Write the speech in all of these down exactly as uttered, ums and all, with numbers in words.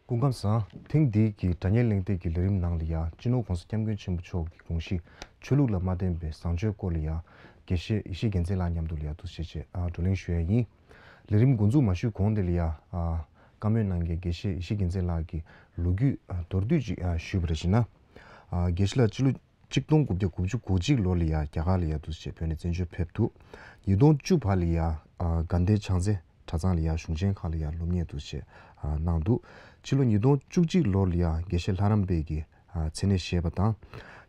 སྐུ་ཁམས་བཟང་། ཐེངས་འདིའི་གི་དྲ་བརྙན་གླེང་སྟེགས་ཀྱི་ལས་རིམ་ནང་ལ་ཡ་སྤྱི་ནོར་༸གོང་ས་༸སྐྱབས་མགོན་ཆེན་པོ་མཆོག་གི་དགོངས་གཞི་ཆོས་ལུགས་ལ་མ་བརྟེན་པའི་བཟང་སྤྱོད་སྐོར་ལ་ཡ་དགེ་བཤེས་ཡེ་ཤེས་རྒྱལ་མཚན་ལགས་མཉམ་དུ་ལ་ཡ་འདུག་སེ་བྱས་ཨ་བགྲོ་གླེང་ཞུ་ཡ་ཡིན། ལས་རིམ་འགོ་འཛུགས་མ་ཞུས་གོང་དེ་ལ་ཡ་ཨ་བཀའ་མོལ་གནང་མཁན་དགེ་བཤེས་ཡེ་ཤེས་རྒྱལ་མཚན་ལགས་ཀྱི་ལོ་རྒྱུས་ཨ་མདོར་བསྡུས་ཅིག་ཨ་ཞུས་པ་རེད་ཞུ་ན། ཨ་དགེ་བཤེས་ལགས་སྤྱི་ལོ་ཆིག་སྟོང་དགུ་བརྒྱ་དགུ་བཅུ་གོ་གཅིག་ལོ་ལ་ཡ་རྒྱ་གར་ལ་ཡ་འདུག་སེ་བྱས་བོད་ནས་བཙན་བྱོལ་ཕེབས་འདུག་ཉིས་སྟོང་བཅུ་བར་ལ་ཡ་ཨ་དགའ་ལྡན་ཕྱག་འཚལ་གྲྭ་ཚང་ལ་ཡ་གཞུང་ཆེན་ཁག་ལ་ཡ་སློབ་གཉེར་འདུག་སེ་བྱས་ཨ་གནང་འདུག་ཕྱི་ལོ་ཉིས་སྟོང་བཅུ་གཅིག་ལོ་ལ་ཡ་དགེ་བཤེས་ལྷ་རམས་པའི་གི་ཨ་མཚན་གནས་བཞེས་པ་དང་།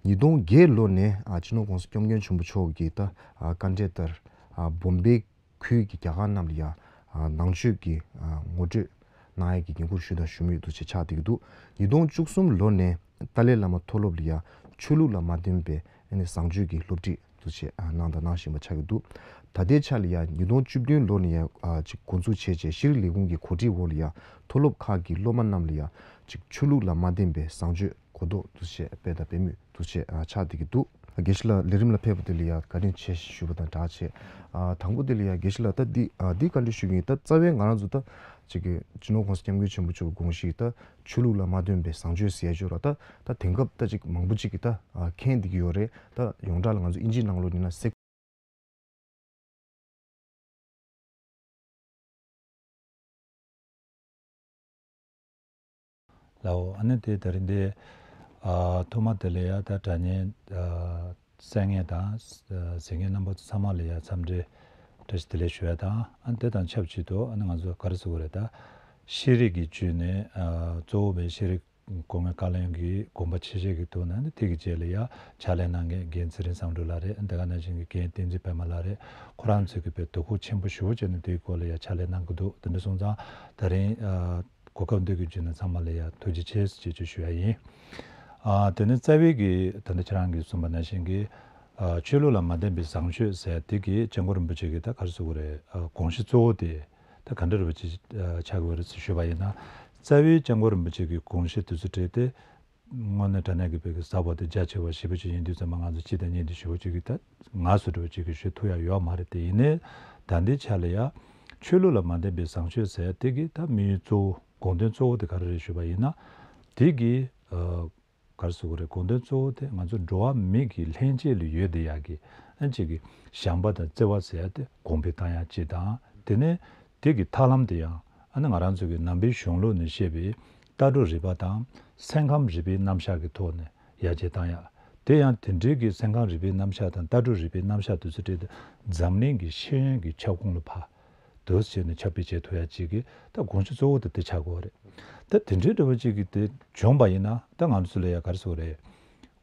ཉིས་སྟོང་བརྒྱད་ལོ་ནས་ཨ་སྤྱི་ནོར་༸གོང་ས་༸སྐྱབས་མགོན་ཆེན་པོ་མཆོག་གི་ད་ཨ་བཀའ་འབྲེལ་ལྟར་ཨ་བོམ་བེ་ཁུལ་གྱི་རྒྱ་གར་རྣམས་ལ་ཡ་ཨ་ནང་ཆོས་ཀྱི་ཨ་ངོ་སྤྲོད་གནང་ཡས་ཀྱི་འགན་ཁུར་ཞུས་དང་ཞུ་མུས་འདུག་སེ་ཆགས་བསྡད་ཀྱི་འདུག་ཉིས་སྟོང་བཅུ་གསུམ་ལོ་ནས་ཏཱ་ལའི་བླ་མ་མཐོ་སློབ་ལ་ཡ་ཆོས་ལུགས་ལ་མ་བརྟེན་པའི་ཨ་ནི་བཟང་སྤྱོད་ཀྱི་སློབ་ཁྲིད་འདུག་སེ་ཨ་གནང་དང་གནང་བཞིན་པ་ཆགས་ཀྱི་འདུག་ད་ལྟའི་ཆ་ལ་ཡ་ཉིས་སྟོང་བཅུ་བདུན་ལོ་ནས་ཡ་ཨ་ཅིག་འགོ་འཛུགས་བྱས་རྗེས་ཤེས་རིག་ལས་ཁུངས་ཀྱི་གོ་སྒྲིག་འོག་ལ་ཡ་མཐོ་སློབ་ཁག་གི་སློབ་མ་རྣམས་ལ་ཡ་ཅིག་ཆོས་ལུགས་ལ་མ་བརྟེན་པའི་བཟང་སྤྱོད་གོ་རྟོགས་འདུག་སེ་སྤེལ་དང་སྤེལ་མུས་འདུག་སེ་ཨ་ཆགས་བསྡད་ཀྱི་འདུག་དགེ་བཤེས་ལགས་ལས་རིམ་ལ་ཕེབས་པ་དེ་ལ་ཡ་བཀའ་དྲིན་ཆེ་ཞུ་བ་དང་སྦྲགས་བྱས། ཨ་དང་པོ་དེ་ལ་ཡ་དགེ་བཤེས་ལགས་ད་འདི་ཨ་འདི་བཀའ་འདྲི་ཞུ་གི་ཡིན། ད་རྩ་བའི་ང་རང་ཚོ་ད་ཅིག་གི་སྤྱི་ནོར་༸གོང་ས་༸སྐྱབས་མགོན་ཆེན་པོ་མཆོག་གི་དགོངས་གཞི་ད་ཆོས་ལུགས་ལ་མ་བརྟེན་པའི་བཟང་སྤྱོད་ཟེར་ཡ་ཅིག་ཡོད་ར། ད་ད་དེང་སྐབས་ད་ཅིག་མང་པོ་ཅིག་གིས་ད་ཨ་མཁྱེན་བསྡད་ཀྱི་ཡོད་རེད། ད་ཡོངས་གྲགས་ལ་ང་ཚོ་ཨིན་ཇིའི་ནང་ལོགས་ཡིན་ན་སེ། ལའོ། ཨ་ནི་དེ་ད་རིང་འདི་ཨ་ཐོག་མ་དེ་ལ་ཡ་ད་དྲ་བརྙན་ཨ་གསན་མཁན་དང་གཟིགས་མཁན་རྣམ་པ་ཚང་མ་ལ་ཡ་འཚམས་འདྲི་བཀྲ་ཤིས་བདེ་ལེགས་ཞུ་ཡ་དང་། ཨ་ནི་དེ་དང་ཆབས་ཅིག་ཏུ་ཨ་ནི་ང་ཚོ་ག་རེ་ཟེར་དགོས་རེད། ད་ཤེས་རིག་གི་བརྒྱུད་ནས་ཨ་གཙོ་བོ་བའི་ཤེས་རིག་སྐུ་ངོ་བཀའ་བློན་གྱི་དགོངས་པ་ཆེ་བཞེས་ཀྱི་ཐོག་ནས་ནི་དེ་གི་རྗེས་ལ་ཡ་ཕྱག་ལས་གནང་མཁན་རྒན་ཚེ་རིང་བསམ་གྲུབ་ལགས་རེད། དེ་ག་ནང་བཞིན་གྱི་རྒན་བསྟན་འཛིན་པད་མ་ལགས་རེད། ཁོ་རང་ཚོས་ཀྱི་དཔེ་དོ་ཁུར་ཆེན་པོ་ཞེ་པོ་བྱས་ནས་དེའི་སྐོར་ལ་ཡ་ཕྱག་ལས་གནང་གི་འདུག་དེ་འདྲ་སོང་ཙང་ད་རིང་ཨ་གོ་སྐབས་འདི་གི་བརྒྱུད་ནས་ཚང་མ་ལ་ཡ་ཐུགས་རྗེ་ཆེ་ཞེས་ཞུ་ཡ་ཡིན། ཨ་དེ་ནས་རྩ་བའི་གི་ད་ལྟ་ཁྱེད་རང་གིས་གསུངས་པ་ནང་བཞིན་གྱི་ཨ་ཆོས་ལུགས་ལ་མ་བརྟེན་པའི་བཟང་སྤྱོད་ཟེར་དེ་གི་སྐྱབས་མགོན་རིན་པོ་ཆེ་གི་ད་ག་རེ་ཟེར་དགོས་རེད། ཨ་དགོངས་གཞི་གཙོ་བོ་དེ་ད་ག་འདྲ་རེད་པ་ཅིག་ཨ་ཆགས་དགོས་རེད་ཟེར་ཞུས་པ་ཡིན་ན། རྩ་བའི་སྐྱབས་མགོན་རིན་པོ་ཆེ་གི་དགོངས་གཞི་དེ་ཚོ་བྲིས་ཏེ། དངོས་གནས་དྲང་གནས་ཀྱི་བོད་ཀྱི་ཟབ་པ་དང་རྒྱ་ཆེ་བ་ཞེ་པོ་ཅིག་ཡིན་དུས་ཙམ་པ་ང་ཚོ་སྤྱི་དང་གཉེན་དུ་ཞེ་པོ་ཅིག་གིས་ད་ང་སུ་འདྲ་བོ་ཅིག་གིས་ཞུ་ཐུབ་ཡ་ཡོད་མ་རེད། དེ་ཡིན་ནའི་ད་ལྟའི་ཆ་ལ་ཡ་ཆོས་ལུགས་ལ་མ་བརྟེན་པའི་བཟང་སྤྱོད་ཟེར་དེ་གི་ད་དམིགས་ཡུལ་གཙོ་བོ་དགོངས་དོན་གཙོ་བོ་དེ་ག་རེ་རེད་ཞུས་པ་ཡིན་ན། དེ་གི་ཨ་ག་རེ་ཟེར་དགོས་རེད། དགོངས་དོན་གཙོ་བོ་དེ་ང་ཚོ་འགྲོ་བ་མི་གི་ལྷན་སྐྱེས་ལ་ཡོད་བསྡད་ཡ་གི་ཨ་ཅིག་གི་བྱམས་པ་དང་བརྩེ་བ་ཟེར་ཡ་དེ་གོང་འཕེལ་བཏང་ཡ་གཅིག་དང་། དེ་ནས་དེ་གི་ཐབས་ལམ་དེ་ཡང་ཨ་ནི་ང་རང་ཚོ་གི་ནང་པའི་གཞུང་ལུགས་ནས་བཤད་པའི་ལྟ་གྲུབ་རིག་པ་དང་སེམས་ཁམས་རིག་པའི་རྣམ་གཞག་གི་ཐོག་ནས་ཡར་རྒྱས་བཏང་ཡ། དེ་ཡང་དེ་འདྲའི་གི་སེམས་ཁམས་རིག་པའི་རྣམ་གཞག་དང་ལྟ་གྲུབ་རིག་པའི་རྣམ་གཞག་དེ་ཚོ་སྤྲད་དེ་འཛམ་གླིང་གི་ཤེས་ཡོན་གྱི་ཁྱབ་ཁོངས་ལ་ཕར་དུ་བྱས་ནས་ཁྱབ་སྤེལ་བྱེད་ཐུབ་ཡ་གཅིག་གི་ད་དགོངས་གཞི་གཙོ་བོ་དེ་དེ་ཆགས་དགོས་རེད། ད་དེ་འདྲའི་འདྲ་བོ་གཅིག་གི་དེ་བྱུང་བ་ཡིན་ན་ད་ང་ཚོ་ལ་ཡ་ག་རེ་ཟེར་དགོས་རེད།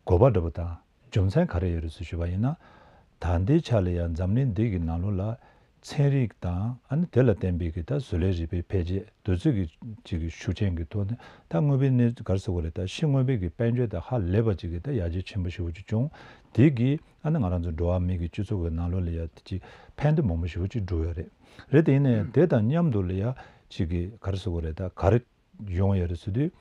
དགོས་པ་འདྲ་བོ་དང་། རྒྱུ་མཚན་ག་རེ་ཡོད་རེད་ཟེར་ཞུས་པ་ཡིན་ན། ད་ལྟའི་ཆ་ལ་ཡང་འཛམ་གླིང་འདི་གི་ནང་ལོགས་ལ་ཚན་རིག་དང་ཨ་ནི་དེ་ལ་བརྟེན་པའི་གི་ད་བཟོ་ལས་རིག་པའི་འཕེལ་རྒྱས་དེ་ཚོ་གི་ཅིག་གི་ཤུགས་རྐྱེན་གྱི་ཐོག་ནས་ད་དངོས་པོའི་གནས་ག་རེ་ཟེར་དགོས་རེད། ད་ཕྱི་དངོས་པོའི་གི་དཔལ་འབྱོར་དང་ཧ་ལས་པ་ཅིག་གི་ད་ཡར་རྒྱས་ཆེན་པོ་ཞེ་པོ་ཅིག་བྱུང་། དེ་གི་ཨ་ནི་ང་རང་ཚོ་འགྲོ་བ་མི་གི་སྤྱི་ཚོགས་ཀྱི་ནང་ལོགས་ལ་ཡ་དེ་ཅིག་ཕན་བདེ་མང་པོ་ཞེ་པོ་ཅིག་འགྲོ་ཡོད་རེད། རེད། དེ་ཡིན་ནའི་དེ་དང་མཉམ་དུ་ལ་ཡ་ཅིག་གི་ག་རེ་ཟེར་དགོས་རེད། ད་ག་རེ་ཡོང་ཡོད་རེད་ཟེར་དུས།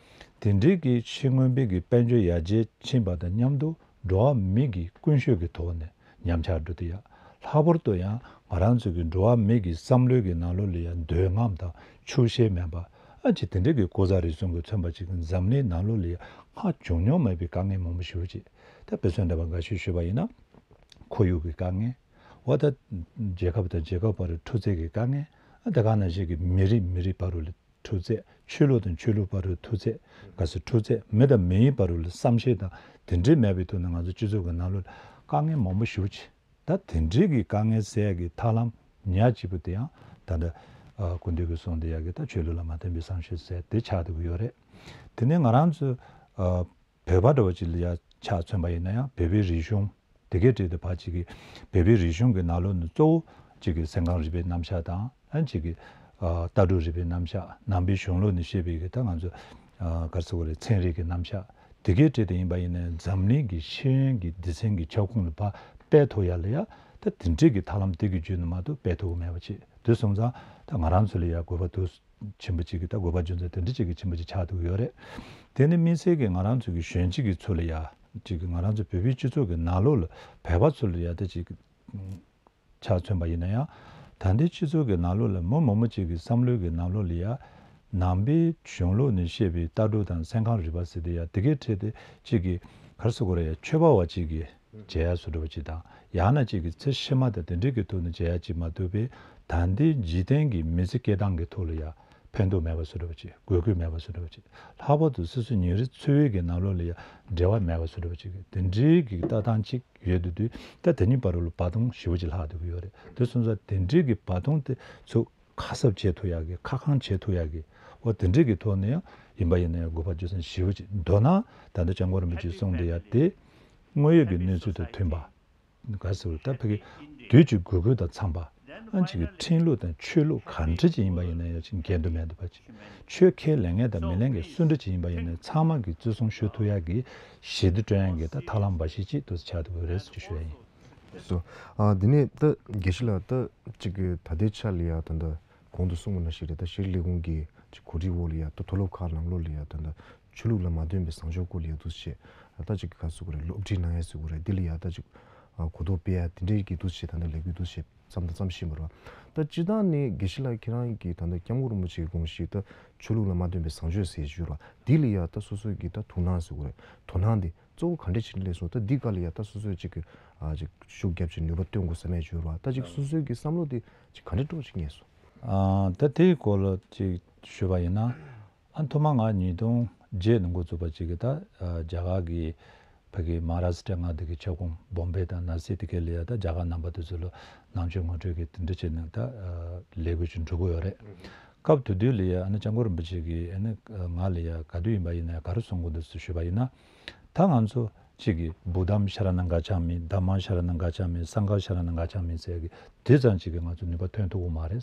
དེ་འདྲའི་གི་ཕྱི་དངོས་པོའི་གི་དཔལ་འབྱོར་ཡར་རྒྱས་ཕྱིན་པ་དང་མཉམ་དུ་འགྲོ་བ་མི་གི་ཀུན་སྤྱོད་ཀྱི་ཐོག་ནས་ཉམས་ཆག་འགྲོ་དུས་ཡ། ལྷག་པར་དུ་ཡང་ང་རང་ཚོ་གི་འགྲོ་བ་མི་གི་བསམ་བློའི་གི་ནང་ལོགས་ལ་ཡ་འདོད་རྔམ་དང་ཆོག་ཤེས་མེད་པ། ཨ་ཅེ་དེ་འདྲའི་གི་ལྐོག་ཟ་རུལ་སུངས་ཀྱིས་མཚོན་པ་ཅིག་གི་འཛམ་གླིང་ནང་ལོགས་ལ་ཡ་སྔར་བྱུང་མྱོང་མེད་པའི་དཀའ་ངལ་མང་པོ་ཞེ་པོ་ཅིག་ད་དཔེ་མཚོན་འདྲ་བ་འགའ་ཞིག་ཞུས་པ་ཡིན་ན། ཁོར་ཡུག་གི་དཀའ་ངལ། འོ་ད་རྒྱལ་ཁབ་དང་རྒྱལ་ཁབ་བར་འཁྲུག་རྩོད་ཀྱི་དཀའ་ངལ། ཨ་ད་ག་ནང་བཞིན་གི་མི་རིགས་མི་རིགས་བར་དུ་ལ་འཁྲུག་རྩོད། ཆོས་ལུགས་དང་ཆོས་ལུགས་བར་དུ་འཁྲུག་རྩོད། ག་ས་འཁྲུག་རྩོད། མི་དང་མིའི་བར་དུ་ལ་བསམ་ཤེས་དང་དེ་འདྲའི་མེད་པའི་ཐོག་ནས་ང་ཚོ་སྤྱི་ཚོགས་ཀྱི་ནང་ལོགས་ལ་དཀའ་ངལ་མང་པོ་ཞེ་པོ་ཅིག་ད་དེ་འདྲའི་གི་དཀའ་ངལ་སེལ་ཡག་གི་ཐབས་ལམ་ཉག་གཅིག་པུ་དེ་ཡང་ད་ལྟ་ཨ་སྐུ་མདུན་གྱིས་གསུངས་བསྡད་ཡག་གི་ད་ཆོས་ལུགས་ལ་མ་བརྟེན་པའི་བཟང་སྤྱོད་ཟེར་དེ་ཆགས་བསྡད་ཀྱི་ཡོད་རེད། དེ་ནས་ང་རང་ཚོ་ཨ་བོད་པ་འདྲ་བོ་ཅིག་ལ་ཡ་ཆ་མཚོན་པ་ཡིན་ན་ཡང་བོད་པའི་རིག་གཞུང་དེ་གའི་གྲས་དེ་ཕར་ཅིག་གི་བོད་པའི་རིག་གཞུང་གི་ནང་ལོགས་ནས་གཙོ་བོ་ཅིག་གི་སེམས་ཁམས་རིག་པའི་རྣམ་གཞག་དང་ཨ་ཅིག་གི་ཨ་ལྟ་གྲུབ་རིག་པའི་རྣམ་གཞག་ནང་པའི་གཞུང་ལུགས་ནས་བཤད་པའི་གི་ད་ང་ཚོ་ཨ་ག་རེ་ཟེར་དགོས་རེད། ཚན་རིག་གི་རྣམ་གཞག་དེ་གའི་གྲས་དེ་ཡིན་པ་ཡིན་ན་འཛམ་གླིང་གི་ཤེས་ཡོན་གྱི་སྡེ་ཚན་གྱི་ཁྱབ་ཁོངས་ལ་ཕར་སྤེལ་ཐུབ་ཡ་ལ་ཡ་ད་དེ་འདྲའི་གི་ཐབས་ལམ་དེ་གི་བརྒྱུད་ནས་མ་གཏོགས་སྤེལ་ཐུབ་ཀྱི་མེད་པ་ཅིག་དེ་སོང་ཙང་ད་ང་རང་ཚོ་ལ་ཡ་དགོས་པ་དུ་ཆེན་པོ་གཅིག་གི་ད་དགོས་པ་རྒྱུ་མཚན་དེ་འདྲ་གཅིག་གི་ཆེན་པོ་གཅིག་ཆགས་ཐུབ་ཀྱི་ཡོད་རེད། དེ་ནི་དམིགས་བསལ་གྱི་ང་རང་ཚོ་གི་གཞོན་སྐྱེས་ཀྱི་ཚོ་ལ་ཡ་གཅིག་གི་ང་རང་ཚོ་བོད་པའི་སྤྱི་ཚོགས་ཀྱི་ནང་ལོགས་ལ་བོད་པ་ཚོ་ལ་ཡ་ད་གཅིག་ཆ་མཚོན་པ་ཡིན་ན་ཡང་ད་ལྟའི་སྤྱི་ཚོགས་ཀྱི་ནང་ལོགས་ལ་མི་མང་པོ་གཅིག་གི་བསམ་བློའི་གི་ནང་ལོགས་ལ་ཡ་ ནང་པའི་གཞུང་ལུགས་ནས་བཤད་པའི་ལྟ་གྲུབ་དང་སེམས་ཁམས་རིག་པ་ཟེར་དེ་ཡང་དེ་གའི་ཁྲོད་དེ་གཅིག་གིས་ག་རེ་ཟེར་དགོས་རེད། ཡ་ཆོས་པ་བ་གཅིག་གིས་མཇལ་ཡ་བཟོ་འདྲ་བ་གཅིག་དང་། ཡང་ན་གཅིག་གིས་ཚེ་ཕྱི་མ་དང་དེ་འདྲའི་གི་ཐོག་ནས་མཇལ་ཡ་གཅིག་མ་གཏོགས་པའི་ད་ལྟའི་འཇིག་རྟེན་གྱི་མི་ཚེ་སྐྱེལ་སྟངས་ཀྱི་ཐོག་ལ་ཡ་ཕན་ཐོགས་མེད་པ་བཟོ་འདྲ་བ་གཅིག་དགོས་མཁོ་མེད་པ་བཟོ་འདྲ་བ་གཅིག་ལྷག་པར་དུ་སོ་སོའི་ཉིན་རེའི་འཚོ་བའི་གི་ནང་ལོགས་ལ་ཡ་འབྲེལ་བ་མེད་པ་བཟོ་འདྲ་བ་གཅིག་དེ་འདྲའི་གི་ལྟ་སྟངས་གཅིག་ཡོད་དུས་དུས་ད་དེ་གཉིས་བར་ལ་བར་སྟོང་ཞེ་པོ་ཅིག་ལྷག་བསྡད་ཀྱི་ཡོད་རེད། དེ་སོང་ཙང་དེ་འདྲའི་གི་བར་སྟོང་དེ་ཚོ་ཁ་གསབ་བྱེད་ཐུབ་ཡག་གི་ཁ་སྐོང་བྱེད་ཐུབ་ཡག་གི་འོ་དེ་འདྲའི་གི་ཐོག་ནས་ཡང་ཡིན་པ་ཡིན་ན་ཡང་དགོས་པ་རྒྱུ་མཚན་ཞེ་པོ་ཅིག་མདོར་ན་ད་ལྟ་སྐྱབས་མགོན་རིན་པོ་ཆེས་གསུངས་དེ་ཡ་དེ་དངོས་ཡོད་ཀྱི་གནས་ཚུལ་དང་མཐུན་པ། ག་ཟེར་ད་ཕ་གི་དུས་ཀྱི་དགོས་མཁོ་དང་འཚམས་པ། ཨ་ཅིག་གི་ཁྲིམས་ལུགས་དང་ཆོས་ལུགས་ག་འདྲ་ཅིག་ཡིན་པ་ཡིན་ན་ཡང་ཅིག་འགལ་འདུ་མེད་འདུག་པ་ཅིག་ཆོས་ཁས་ལེན་མཁན་དང་མི་ལེན་མཁན་སུ་འདྲ་ཅིག་ཡིན་པ་ཡིན་ན་ཚང་མ་གི་བརྩི་སྲུང་ཞུ་ཐུབ་ཡག་གི་ཞི་བདེ་བསྐྲུན་ཡག་གི་ད་ཐབས་ལམ་འབའ་ཞིག་ཅིག་ཏུ་ཆགས་འདུག་པ་རེད་ཅེས་ཞུ་ཡ་ཡིན། སོ། ཨ་འདི་ནས་ད་དགེ་བཤེས་ལགས་ད་ཅིག་གི་ད་ལྟའི་ཆ་ལ་ཡ་ད་ད་གོང་དུ་གསུངས་པ་ནང་བཞིན་རེད། ད་ཤེས་རིག་ལས་ཁུངས་ཀྱི་ཅིག་གོ་སྒྲིག་འོག་ལ་ཡ་ད་མཐོ་སློབ་ཁག་ནང་ལོགས་ལ་ཡ་ད་ད་ཆོས་ལུགས་ལ་མ་འདོན་པའི་བཟང་སྤྱོད་སྐོར་ལ་ཡ་འདུག་སེ་བྱས་ད་ཅིག་ག་ཟེར་དགོས་རེད། སློབ་ཁྲིད་གནང་ཡ་ཟེར་དགོས་རེད། འདི་ལ་ཡ་ད་ཅིག་གོ་རྟོགས་སྤེལ་ཡ་དེ་འདྲའི་གི་འདུག་སེ་ད་ད་ལས་འགུལ་འདུག་སེ་བརྩམས་དང་བརྩམས་བཞིན་པ་རེད། ད་སྤྱིར་བཏང་ནས་དགེ་བཤེས་ལགས་ཁྱེད་རང་གི་ད་ད་སྐྱབས་མགོན་རིན་པོ་ཆེའི་དགོངས་གཞི་ད་ཆོས་ལུགས་ལ་མ་འདོན་པའི་བཟང་སྤྱོད་ཟེར་ཞུ་ར་འདི་ལ་ཡ་ད་སོ་སོའི་གི་ད་དོ་སྣང་ཟེར་དགོས་རེད། དོ་སྣང་འདི་གཙོ་བོ་ག་འདྲས་བྱས་ནས་སླེབས་སོང་། ད་འདི་ག་ལ་ཡ་ད་སོ་སོས་ཅིག་གི་ཨ་ཅིག་ཤུགས་རྒྱབ་ཅིག་ནུས་པ་བཏོན་དགོས་བསམ་ཡས་བྱོས་ར། ད་ཅིག་སོ་སོའི་གི་བསམ་བློ་དེ་ཅིག་ག་འདྲས་སྤྲོ་ཅིག་རྙེད་སོང་། ཨ་ད་དེའི་སྐོར་ལ་ཅིག་ཞུས་པ་ཡིན་ན། ཨ་ཐོག་མ་ང་ཉིས་སྟོང་བརྒྱད་ནང་འགོ་བཙུགས་པ་ཅིག་གི་ད་ཨ་རྒྱ་གར་གི་ཕ་གི་མ་ཧཱ་རཱ་ཤི་ཏྲ་མངའ་སྡེ་གི་ཁྱབ་ཁོངས་བོམ་བེ་དང་ནཱ་སིག་དེ་གའི་ལ་ཡ་ད་རྒྱ་གར་ནང་པ་དེ་ཚོ་ལ་ནང་ཆོས་ངོ་སྤྲོད་ཀྱི་དེ་འདྲ་བྱས་ནས་ད་ཨ་ལས་འགུལ་ཅིག་འགྲོ་གི་ཡོད་རེད། སྐབས་དེ་དུས་ལ་ཡ་ཨ་ནི་སྐྱབས་མགོན་རིན་པོ་ཆེ་གིས་ཨ་ནི་ང་ལ་ཡ་ག་དུས་ཡིན་པ་ཡིན་ན་ག་རེ་གསུང་གི་འདུག་ཟེར་ཞུས་པ་ཡིན་ན། ད་ང་ཚོ་གཅིག་གིས་བུདྡྷམ་ཤ་ར་ནང་ག་ཆ་མི་དྷརྨམ་ཤ་ར་ནང་ག་ཆ་མི་སངྒྷ་ཤ་ར་ནང་ག་ཆ་མི་ཟེར་གི་དེ་ཙམ་གཅིག་གིས་ང་ཚོ་ནུས་པ་ཐོན་ཐུབ་ཀྱི་མ་རེད།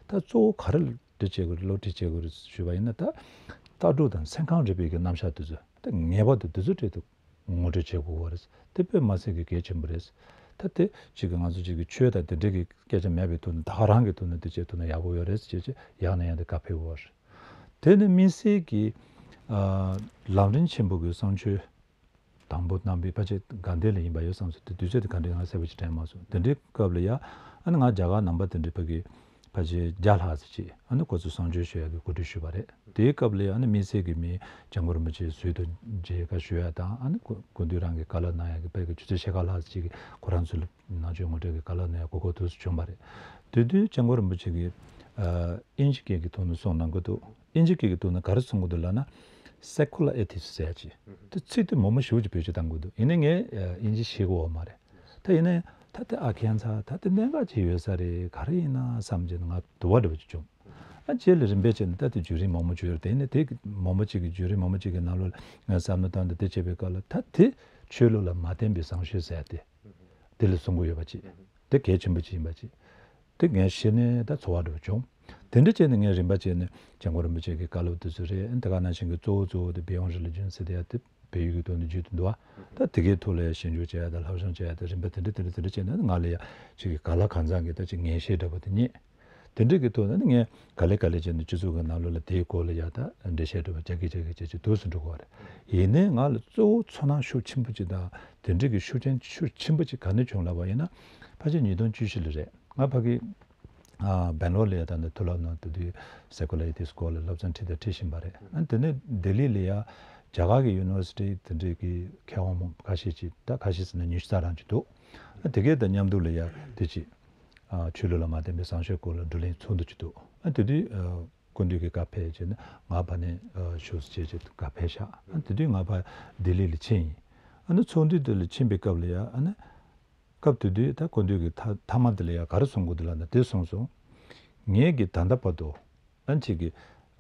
ད་གཙོ་བོ་ག་རེ་འདྲ་བྱེད་དགོས་རེད། སློབ་ཁྲིད་བྱེད་དགོས་རེད་ཞུས་པ་ཡིན་ན། ད་ལྟ་གྲུབ་དང་སེམས་ཁམས་རིག་པའི་གི་རྣམ་གཞག་དེ་ཚོ་ད་ངེས་པར་དུ་དེ་ཚོ་འཕྲལ་དུ་ངོ་སྤྲོད་བྱེད་དགོས་པ་རེད། དེ་དཔེ་མ་སྲིད་ཀྱི་གལ་ཆེན་པོ་རེད། ད་དེ་གཅིག་གི་ང་ཚོ་གཅིག་གི་ཆོས་དང་དེ་འདྲའི་གི་སྐད་ཆ་མེད་པའི་ཐོག་ནས་ད་ག་རང་གི་ཐོག་ནས་དེ་བྱེད་ཐུབ་ན་ཡག་པོ་ཡོད་རེད་ཅེས་ཅེས་ཡང་ནས་ཡང་དུ་བཀའ་ཕེབས་པ་རེད། དེ་ནི་དམིགས་བསལ་གྱི་ཨ་ལམ་རིམ་ཆེན་པོ་གི་གསུང་ཆོས་དང་པོ་གནང་བའི་ཕལ་ཆེར་དགའ་ལྡན་ལ་ཡིན་པ་ཡོད་བསམ་སོང་། དེ་དུས་ཚོད་དེ་ག་འདྲ་ཡིན་ང་གསལ་པོ་ཅིག་དྲན་མ་སོང་། དེ་འདྲའི་སྐབས་ལ་ཡ་ཨ་ནི་ང་རྒྱ་གར་ནང་པ་དེ་འདྲའི་ཕ་གི་ཕལ་ཆེར་བརྒྱ་ལྷག་ཙམ་ཅིག་ཨ་ནི་ཁོ་ཚོ་གསུང་ཆོས་ཞུ་ཡག་གི་གོ་སྒྲིག་ཞུས་པ་རེད། དེའི་སྐབས་ལ་ཡ་ཨ་ནི་དམིགས་བསལ་གྱི་མི་སྐྱབས་མགོན་རིན་པོ་ཆེའི་ཟུར་དུ་མཇལ་ཁ་ཞུ་ཡག་དང་། ཨ་ནི་སྐུ་སྐུ་མདུན་རང་གི་བཀའ་སློབ་གནང་ཡག་གི་ཕ་གི་ཆུ་ཚོད་ཕྱེད་ཀ་ལྷག་ཙམ་ཅིག་གི་ཁོ་རང་ཚོ་ལ་ནང་ཆོས་ངོ་སྤྲོད་ཀྱི་བཀའ་སློབ་གནང་ཡག་གོ་སྐབས་དུས་སུ་བྱུང་བ་རེད། དེ་དུས་སྐྱབས་མགོན་རིན་པོ་ཆེ་གིས་ཨ་དབྱིན་ཇི་སྐད་ཀྱི་ཐོག་ནས་གསུང་གནང་གི་འདུག་དབྱིན་ཇི་སྐད་ཀྱི་ཐོག་ནས་ག་རེ་གསུང་གི་འདུག་ལབ་ན། Secular Atheist ཟེར་ཡག་ཅིག་དེ་ཚིག་དེ་མང་པོ་ཞེ་པོ་ཅིག་བེད་སྤྱོད་བཏང་གི་འདུག་ཡིན་ནའི་ངས་ཨ་དབྱིན་ཇི་ཤེས་ཀྱི་ཡོད་མ་རེད། ད་ཡིན་ནའི་ད་དེ་ཨ་ཁྱད་མཚར། ད་དེ་གནད་འགག་ཅིག་ཡོད་ས་རེད། ག་རེ་ཡིན་ན་བསམ་བྱས་ནས་ང་དུ་བ་འདྲ་བོ་ཅིག་བྱུང་། ཨ་རྗེས་ལ་རིམ་པས་བྱས་ནས་ད་དེ་བརྒྱུད་རིམ་མང་པོ་ཅིག་ཡོད་རེད། དེ་ཡིན་ནའི་དེ་མང་པོ་ཅིག་གི་བརྒྱུད་རིམ་མང་པོ་ཅིག་གི་ནང་ལོགས་ལ་ངས་བསམ་བློ་བཏང་སྟེ་དེ་བྱས་པའི་སྐབས་ལ་ད་དེ་ཆོས་ལུགས་ལ་མ་བརྟེན་པའི་བཟང་སྤྱོད་ཟེར་ཡག་དེ། དེ་ལ་གསུང་གི་ཡོད་པ་ཅིག་དེ་གལ་ཆེན་པོ་ཅིག་ཡིན་པ་ཅིག་དེ་ངས་ཤེས་ནས་ད་ཚོར་བ་འདྲ་བོ་བྱུང་། དེ་འདྲ་བྱས་ནས་ངས་རིམ་པ་བྱས་ནས་སྐྱབས་མགོན་རིན་པོ་ཆེ་གི་བཀའ་སློབ་དེ་ཚོ་རེད། དེ་ག་ནང་བཞིན་གྱི་གཙོ་བོ་གཙོ་བོ་དེ་Beyond Religion ཟེར་དེ་ཡ་དེ་བལ་ཡུལ་གྱི་ཐོག་ནས་བརྒྱུད་དུ་འདུག་བ། ད་དེ་གའི་ཐོག་ལ་ཡ་ཞིབ་འཇུག་བྱས་ཡ་དང་སློབ་སྦྱོང་བྱས་ཡ་དང་རིམ་པ་དེ་འདྲ་དེ་འདྲ་དེ་འདྲ་བྱས་ནས་ང་ལ་ཡ་ཅིག་གི་ག་ལ་གང་འཚམ་གྱི་ད་ཅིག་ངེས་ཤེས་འདྲ་བོ་དེ་རྙེད། དེ་འདྲ་གི་ཐོག་ནས་ངས་ག་ལེ་ག་ལེ་བྱས་ནས་སྤྱི་ཚོགས་ཀྱི་ནང་ལོགས་ལ་དེའི་སྐོར་ལ་ཡ་ད་འགྲེལ་བཤད་འདྲ་བོ་རྒྱག་གི་རྒྱག་གི་བྱས་བྱས་འདུག་སེ་འགྲོ་གི་ཡོད་རེད། ཡིན་ནའི་ང་ལ་གཙོ་བོ་ཚོར་སྣང་ཤུགས་ཆེན་པོ་ཅིག་དང་དེ་འདྲ་གི་ཤུགས་རྐྱེན་ཤུགས་ཆེན་པོ་ཅིག་ག་ནས་བྱུང་ལབ་པ་ཡིན་ན། ཕལ་ཆེར་ཉིས་སྟོང་བཅུ་བཞི་ལ་རེད། ང་ཕ་གི་ཨ་སྦེང་ལོར་ལ་ཡ་ད་ནི་མཐོ་སློབ་ནང་དེ་དུས་Secular Atheist སྐོར་ལ་སློབ་ཚན་ཁྲིད་དང་ཁྲིད་བཞིན་པ་རེད། ཨ་དེ་ནས་ལྡི་ལི་ལ་ཡ་རྒྱ་གར་གི་ཡུ་ནི་ཝར་སི་ཊི་དེ་འདྲའི་གི་མཁས་དབང་མང་ཁ་ཤས་ཅིག་ད་ཁ་ཤས་ཟེར་ན་ཉི་ཤུ་རྩ་གྲངས་ཅིག་འདུག་ཨ་དེ་གས་དང་མཉམ་དུ་ལ་ཡ་དེ་ཅིག་ཨ་ཆོས་ལུགས་ལ་མ་བརྟེན་པའི་བཟང་སྤྱོད་སྐོར་ལ་བགྲོ་གླེང་ཚོགས་འདུ་ཅིག་འདུག་ཨ་དེ་དུས་ཨ་སྐུ་མདུན་གྱིས་བཀའ་ཕེབས་བྱས་ནས་ང་ཕར་ནས་ཨ་བཞུགས་སུ་བྱས་བྱས་བཀའ་ཕེབས་ཤག་ཨ་དེ་དུས་ང་ཕར་ལྡི་ལི་ལ་ཕྱིན་ཡིན། ཨ་ནི་ཚོགས་འདུ་དེ་ལ་ཕྱིན་པའི་སྐབས་ལ་ཡ་ཨ་ནི། སྐབས་དེ་དུས་ད་སྐུ་མདུན་གྱིས་མཐའ་མཐའ་མ་དེ་ལ་ཡ་ག་རེ་གསུང་གི་འདུག་ལབ་ན། དེ་གསུངས་སོང་། ངེད་ཀྱིས་ད་ལྟ་བར་དུ་ཨ་ཅིག་གི་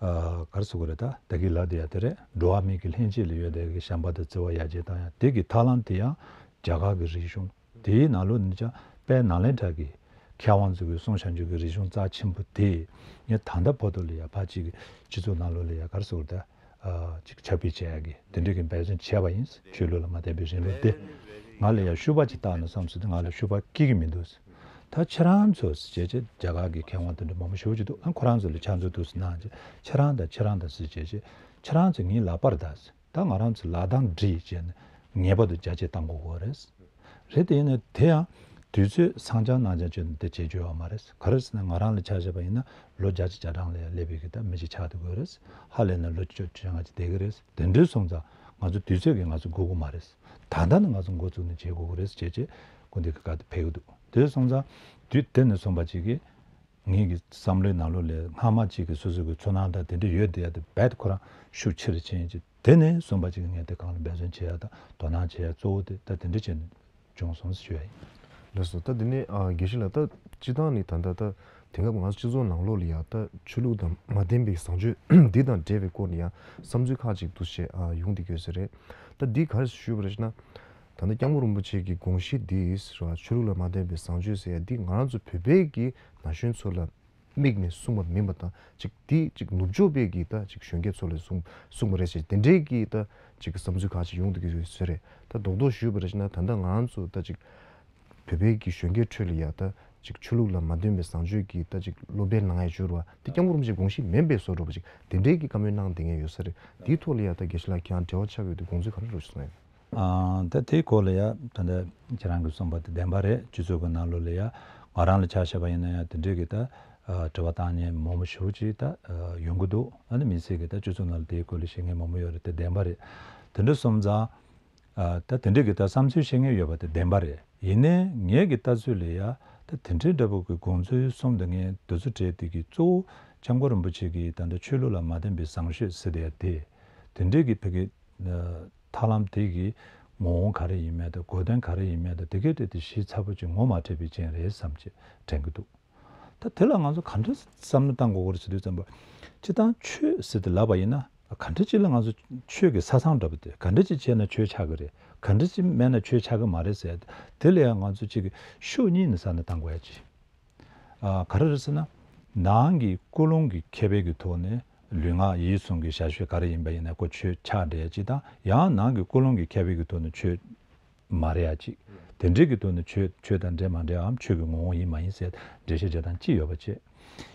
ཨ་ག་རེ་ཟེར་དགོས་རེད། ད་ད་གི་ལབ་དེ་ཡ་དེ་རེད། འགྲོ་བ་མིའི་གི་ལྷན་སྐྱེས་ལ་ཡོད་དེ་གི་བྱམས་པ་དང་བརྩེ་བ་ཡར་རྒྱས་བཏང་ཡ་དེ་གི་ཐབས་ལམ་དེ་ཡང་རྒྱ་གར་གི་རིག་གཞུང་དེའི་ནང་ལོགས་ནས་ཀྱང་དཔལ་ནཱ་ལེནྡྲ་གི་མཁས་དབང་ཚོ་གི་གསུང་བྱང་ཆུབ་ཀྱི་རིག་གཞུང་རྩ་ཆེན་པོ་དེ་ངས་ད་ལྟ་བར་དུ་ལ་ཡ་ཕར་ཅིག་གི་སྤྱི་ཚོགས་ནང་ལོགས་ལ་ཡ་ག་རེ་ཟེར་དགོས་རེད། ད། ཨ་ཅིག་ཁྱབ་སྤེལ་བྱེད་ཡག་གི་དེ་འདྲའི་གི་འབད་བརྩོན་བྱས་པ་ཡིན། ཆོས་ལུགས་ལ་མ་བརྟེན་པའི་རིང་ལུགས་དེ། ང་ལ་ཡང་ཤུགས་པ་ཅིག་བཏགས་ན་བསམ་སོང་དུས་ང་ལ་ཤུགས་པ་སྐྱེ་གི་མི་འདུག་ད་ཁྱེད་རང་ཚོ་ཟེར་བྱས་བྱས་རྒྱ་གར་གི་མཁས་དབང་དེ་འདྲ་མང་པོ་ཞེ་པོ་ཅིག་འདུག་ཨ་ཁོ་རང་ཚོ་ལ་ཕྱག་མཛོད་འདུག་ཟེར་གནང་བྱས་ཁྱེད་རང་དང་ཁྱེད་རང་དང་ཟེར་བྱས་བྱས་ཁྱེད་རང་ཚོ་ངའི་ལག་པར་གདའ་ཟེར། ད་ང་རང་ཚོ་ལག་གདང་སྒྲིལ་བྱས་ནས་ངེས་པར་དུ་རྒྱ་སྐྱེད་གཏང་དགོས་ཀྱི་རེད། རེད་དེ་ཡིན་ན་དེ་ཡང་ དུས་ཚོད་སང་ཆ་གནངས་ཆ་བྱས་ནས་དེ་བྱེད་རྒྱུ་ཡོད་མ་རེད། ག་རེ་ཟེར་ན་ང་རང་ལ་ཆ་བཞག་པ་ཡིན་ན་ལོ་བརྒྱད་ཅུ་གྱ་གྲངས་ལ་ཡང་སླེབས་པའི་གི་ད་མི་ཞིག་ཆགས་བསྡད་ཀྱི་ཡོད་རེད། ཧ་ལས་ན་ལོ་བཅོ་བཅོ་ལྔ་ཅིག་བསྡད་ཀྱི་རེད། དེ་འདྲའི་སོང་ཙང་ང་ཚོ་དུས་ཚོད་ཀྱིས་ང་ཚོ་སྒུག་གི་མ་རེད། ད་ལྟ་ནས་ང་ཚོ་འགོ་བཙུགས་ནས་བྱེད་དགོས་ཀྱི་རེད་ཅེས་བྱས་སྐུ་མདུན་གྱི་བཀའ་དེ་ཕེབས་ཀྱི་འདུག་དེ་སོང་ཙང་དུས་དེ་ནས་བཟུང་པ་ཅིག་གིས། ངེད་ཀྱི་བསམ་བློའི་ནང་ལོགས་ལ་སྔ་མ་གཅིག་གི་སོ་སོ་གི་ཚོར་སྣང་དང་དེ་འདྲ་ཡོད་དེ་ཡ་དེ་རྦད་ཁོ་རང་ཤུགས་ཆེ་རུ་ཕྱིན་ཅིག་དེ་ནས་བཟུང་པ་གཅིག་ངས་དེ་གང་ལ་འབད་བརྩོན་བྱེད་ཡ་དང་དོ་སྣང་བྱེད་ཡ་གཙོ་བོ་དེ་ད་དེ་འདྲ་བྱས་ནས་བྱུང་སོང་ཞུ་ཡ་ཡིན། ལགས་སོ། ད་དེ་ནས་ཨ་དགེ་བཤེས་ལགས། ད་སྤྱི་བཏང་ནས་ད་ལྟ་ད་དེང་སྐབས་ང་ཚོ་སྤྱི་ཚོགས་ནང་ལོགས་ལ་ཡ་ད་ཆོས་ལུགས་དང་མ་ལྡན་པའི་བཟང་སྤྱོད་འདི་དང་འབྲེལ་བའི་སྐོར་ནས་ཡ་བསམ་ཚུལ་ཁག་ཅིག་འདུ་ཤེས་ཨ་ཡོང་བསྡད་ཡོད་ས་རེད། ད་འདི་ག་རེ་ཞུས་པ་རེད་ཟེར་ན། ད་ལྟ་སྐྱབས་མགོན་རིན་པོ་ཆེ་གི་དགོངས་གཞི་འདི་ཟེར་བ་ཆོས་ལུགས་ལ་མ་ལྡན་པའི་བཟང་སྤྱོད་ཟེར་ཡ་འདི་ང་རང་ཚོ་བོད་པའི་གི་ན་གཞོན་ཚོ་ལ་དམིགས་ནས་གསུངས་པ་མིན་པ་དང་ཅིག་འདི་ཅིག་ནུབ་ཕྱོགས་པའི་གི་ད་ཅིག་གཞོན་སྐྱེས་ཚོ་ལ་གསུངས་གསུངས་པ་རེད་ཅེས་དེ་འདྲའི་གི་ད་ཅིག་བསམ་ཚུལ་ཁག་ཅིག་ཡོང་བསྡད་ཀྱི་ཡོད་ས་རེད། ད་རྡོག་རྡོག་ཞུས་པ་རེད་ཟེར་ན་ད་ལྟ་ང་རང་ཚོ་ད་ཅིག་བོད་པའི་གི་གཞོན་སྐྱེས་ཁྲོད་ལ་ཡ་ད་ཅིག་ཆོས་ལུགས་ལ་མ་ལྡན་པའི་བཟང་སྤྱོད་ཀྱི་ད་ཅིག་སློབ་སྤེལ་གནང་ཡ་བྱུར་བ་དེ་སྐྱབས་མགོན་རིན་པོ་ཆེའི་དགོངས་གཞི་མིན་པའི་བཟོ་འདྲ་པོ་ཅིག་དེ་འདྲའི་གི་བཀའ་མོལ་གནང་བསྡད་མཁན་ཡོད་ས་རེད། དེའི་ཐོག་ལ་ཡ་ད་དགེ་བཤེས་ལགས་ཁྱེད་རང་འབྲེལ་བ་ཆགས་ཡོད་དུས་དགོངས་ཚུལ་ག་འདྲ་རེད་གསུངས་ཡོད། ཨ། ད་དེའི་སྐོར་ལ་ཡ་ད་ལྟ་ཁྱེད་རང་གིས་གསུངས་པ་དེ་བདེན་པ་རེད། སྤྱི་ཚོགས་ཀྱི་ནང་ལོགས་ལ་ཡ་ང་རང་ལ་ཆ་བཞག་པ་ཡིན་ན་ཡ་དེ་འདྲའི་གི་ད་དྲི་བ་བཏང་མཁན་མང་པོ་ཞེ་པོ་ཅིག་ད་ཡོང་གི་འདུག་ཨ་ནི་མི་སེར་གི་ད་སྤྱི་ཚོགས་ནང་ལ་དེའི་སྐོར་ལ་བཤད་མཁན་མང་པོ་ཡོད་རེད། དེ་བདེན་པ་རེད། དེ་འདྲ་སོང་ཙང་། ཨ། ད་དེ་འདྲའི་གི་ད་བསམ་ཚུལ་བཤད་མཁན་ཡོད་པ་དེ་བདེན་པ་རེད། ཡིན་ནའི་ངའི་གི་ལྟ་ཚུལ་ལ་ཡ་ད་དེ་འདྲའི་འདྲ་པོ་གི་དགོངས་ཚུལ་གསུངས་བསྡད་མཁན་དེ་ཚོ་གྲས་དེ་གི་གཙོ་བོ་སྐྱབས་མགོན་རིན་པོ་ཆེ་གི་ད་ལྟ་ཆོས་ལུགས་ལ་མ་ལྡན་པའི་བཟང་སྤྱོད་ཟེར་བསྡད་ཡ་དེ་དེ་འདྲའི་གི་ཕ་གི་ཐབས་ལམ་དེ་གི་ངོ་བོ་ག་རེ་ཡིན་མིན་དང་གོ་དོན་ག་རེ་ཡིན་མིན་དང་དེ་གའི་གྲས་དེ་ཞིབ་ཚགས་པོ་ཅིག་ངོ་མ་འཕྲོད་པའི་རྐྱེན་རེད་བསམ་གྱི་དྲན་གི་འདུག་ད་དེ་ལ་ང་ཚོ་ག་འདྲ་བསམ་བློ་གཏང་དགོས་ཀྱི་རེད་ཟེར་དུས་ཙམ་པ། སྤྱིར་བཏང་ཆོས་ཟེར་ཏེ་ལབ་པ་ཡིན་ན་ག་འདྲ་ཅིག་ལ་ང་ཚོ་ཆོས་ཀྱི་ས་མཚམས་འདྲ་པོ་དེ་ག་འདྲ་ཅིག་བྱས་ན་ཆོས་ཆགས་ཀྱི་རེད། ག་འདྲ་ཅིག་མེད་ན་ཆོས་ཆགས་ཀྱི་མ་རེད་ཟེར་ཏེ་དེ་ལ་ཡང་ང་ཚོ་གཅིག་གི་ཕྱོགས་གཉིས་ནས་བསམ་བློ་གཏང་དགོས་ཡ་ཅིག་ཨ། ག་རེ་རེད་ཟེར་ན། ནང་གི་ཀུན་སློང་གི་ཁྱད་པར་གྱི་ཐོག་ནས་ལུས་ངག་ཡིད་གསུམ་གྱི་བྱ་སྤྱོད་ག་རེ་ཡིན་པ་ཡིན་ན་ཁོ་ཆོས་ཆགས་འགྲོ་ཡ་ཅིག་དང་ཡང་ནང་གི་ཀུན་སློང་གི་ཁྱད་པར་གྱི་ཐོག་ནས་ཆོས་མ་རེད་ཡ་གཅིག་དེ་འདྲའི་གི་ཐོག་ནས་ཆོས་ཆོས་དང་འདྲ་མ་འདྲའམ་ཆོས་ཀྱི་ངོ་བོ་ཡིན་མ་ཡིན་ཟེར་འགྲེལ་བཤད་བྱེད་སྟངས་གཅིག་ཡོད་པ་བྱས།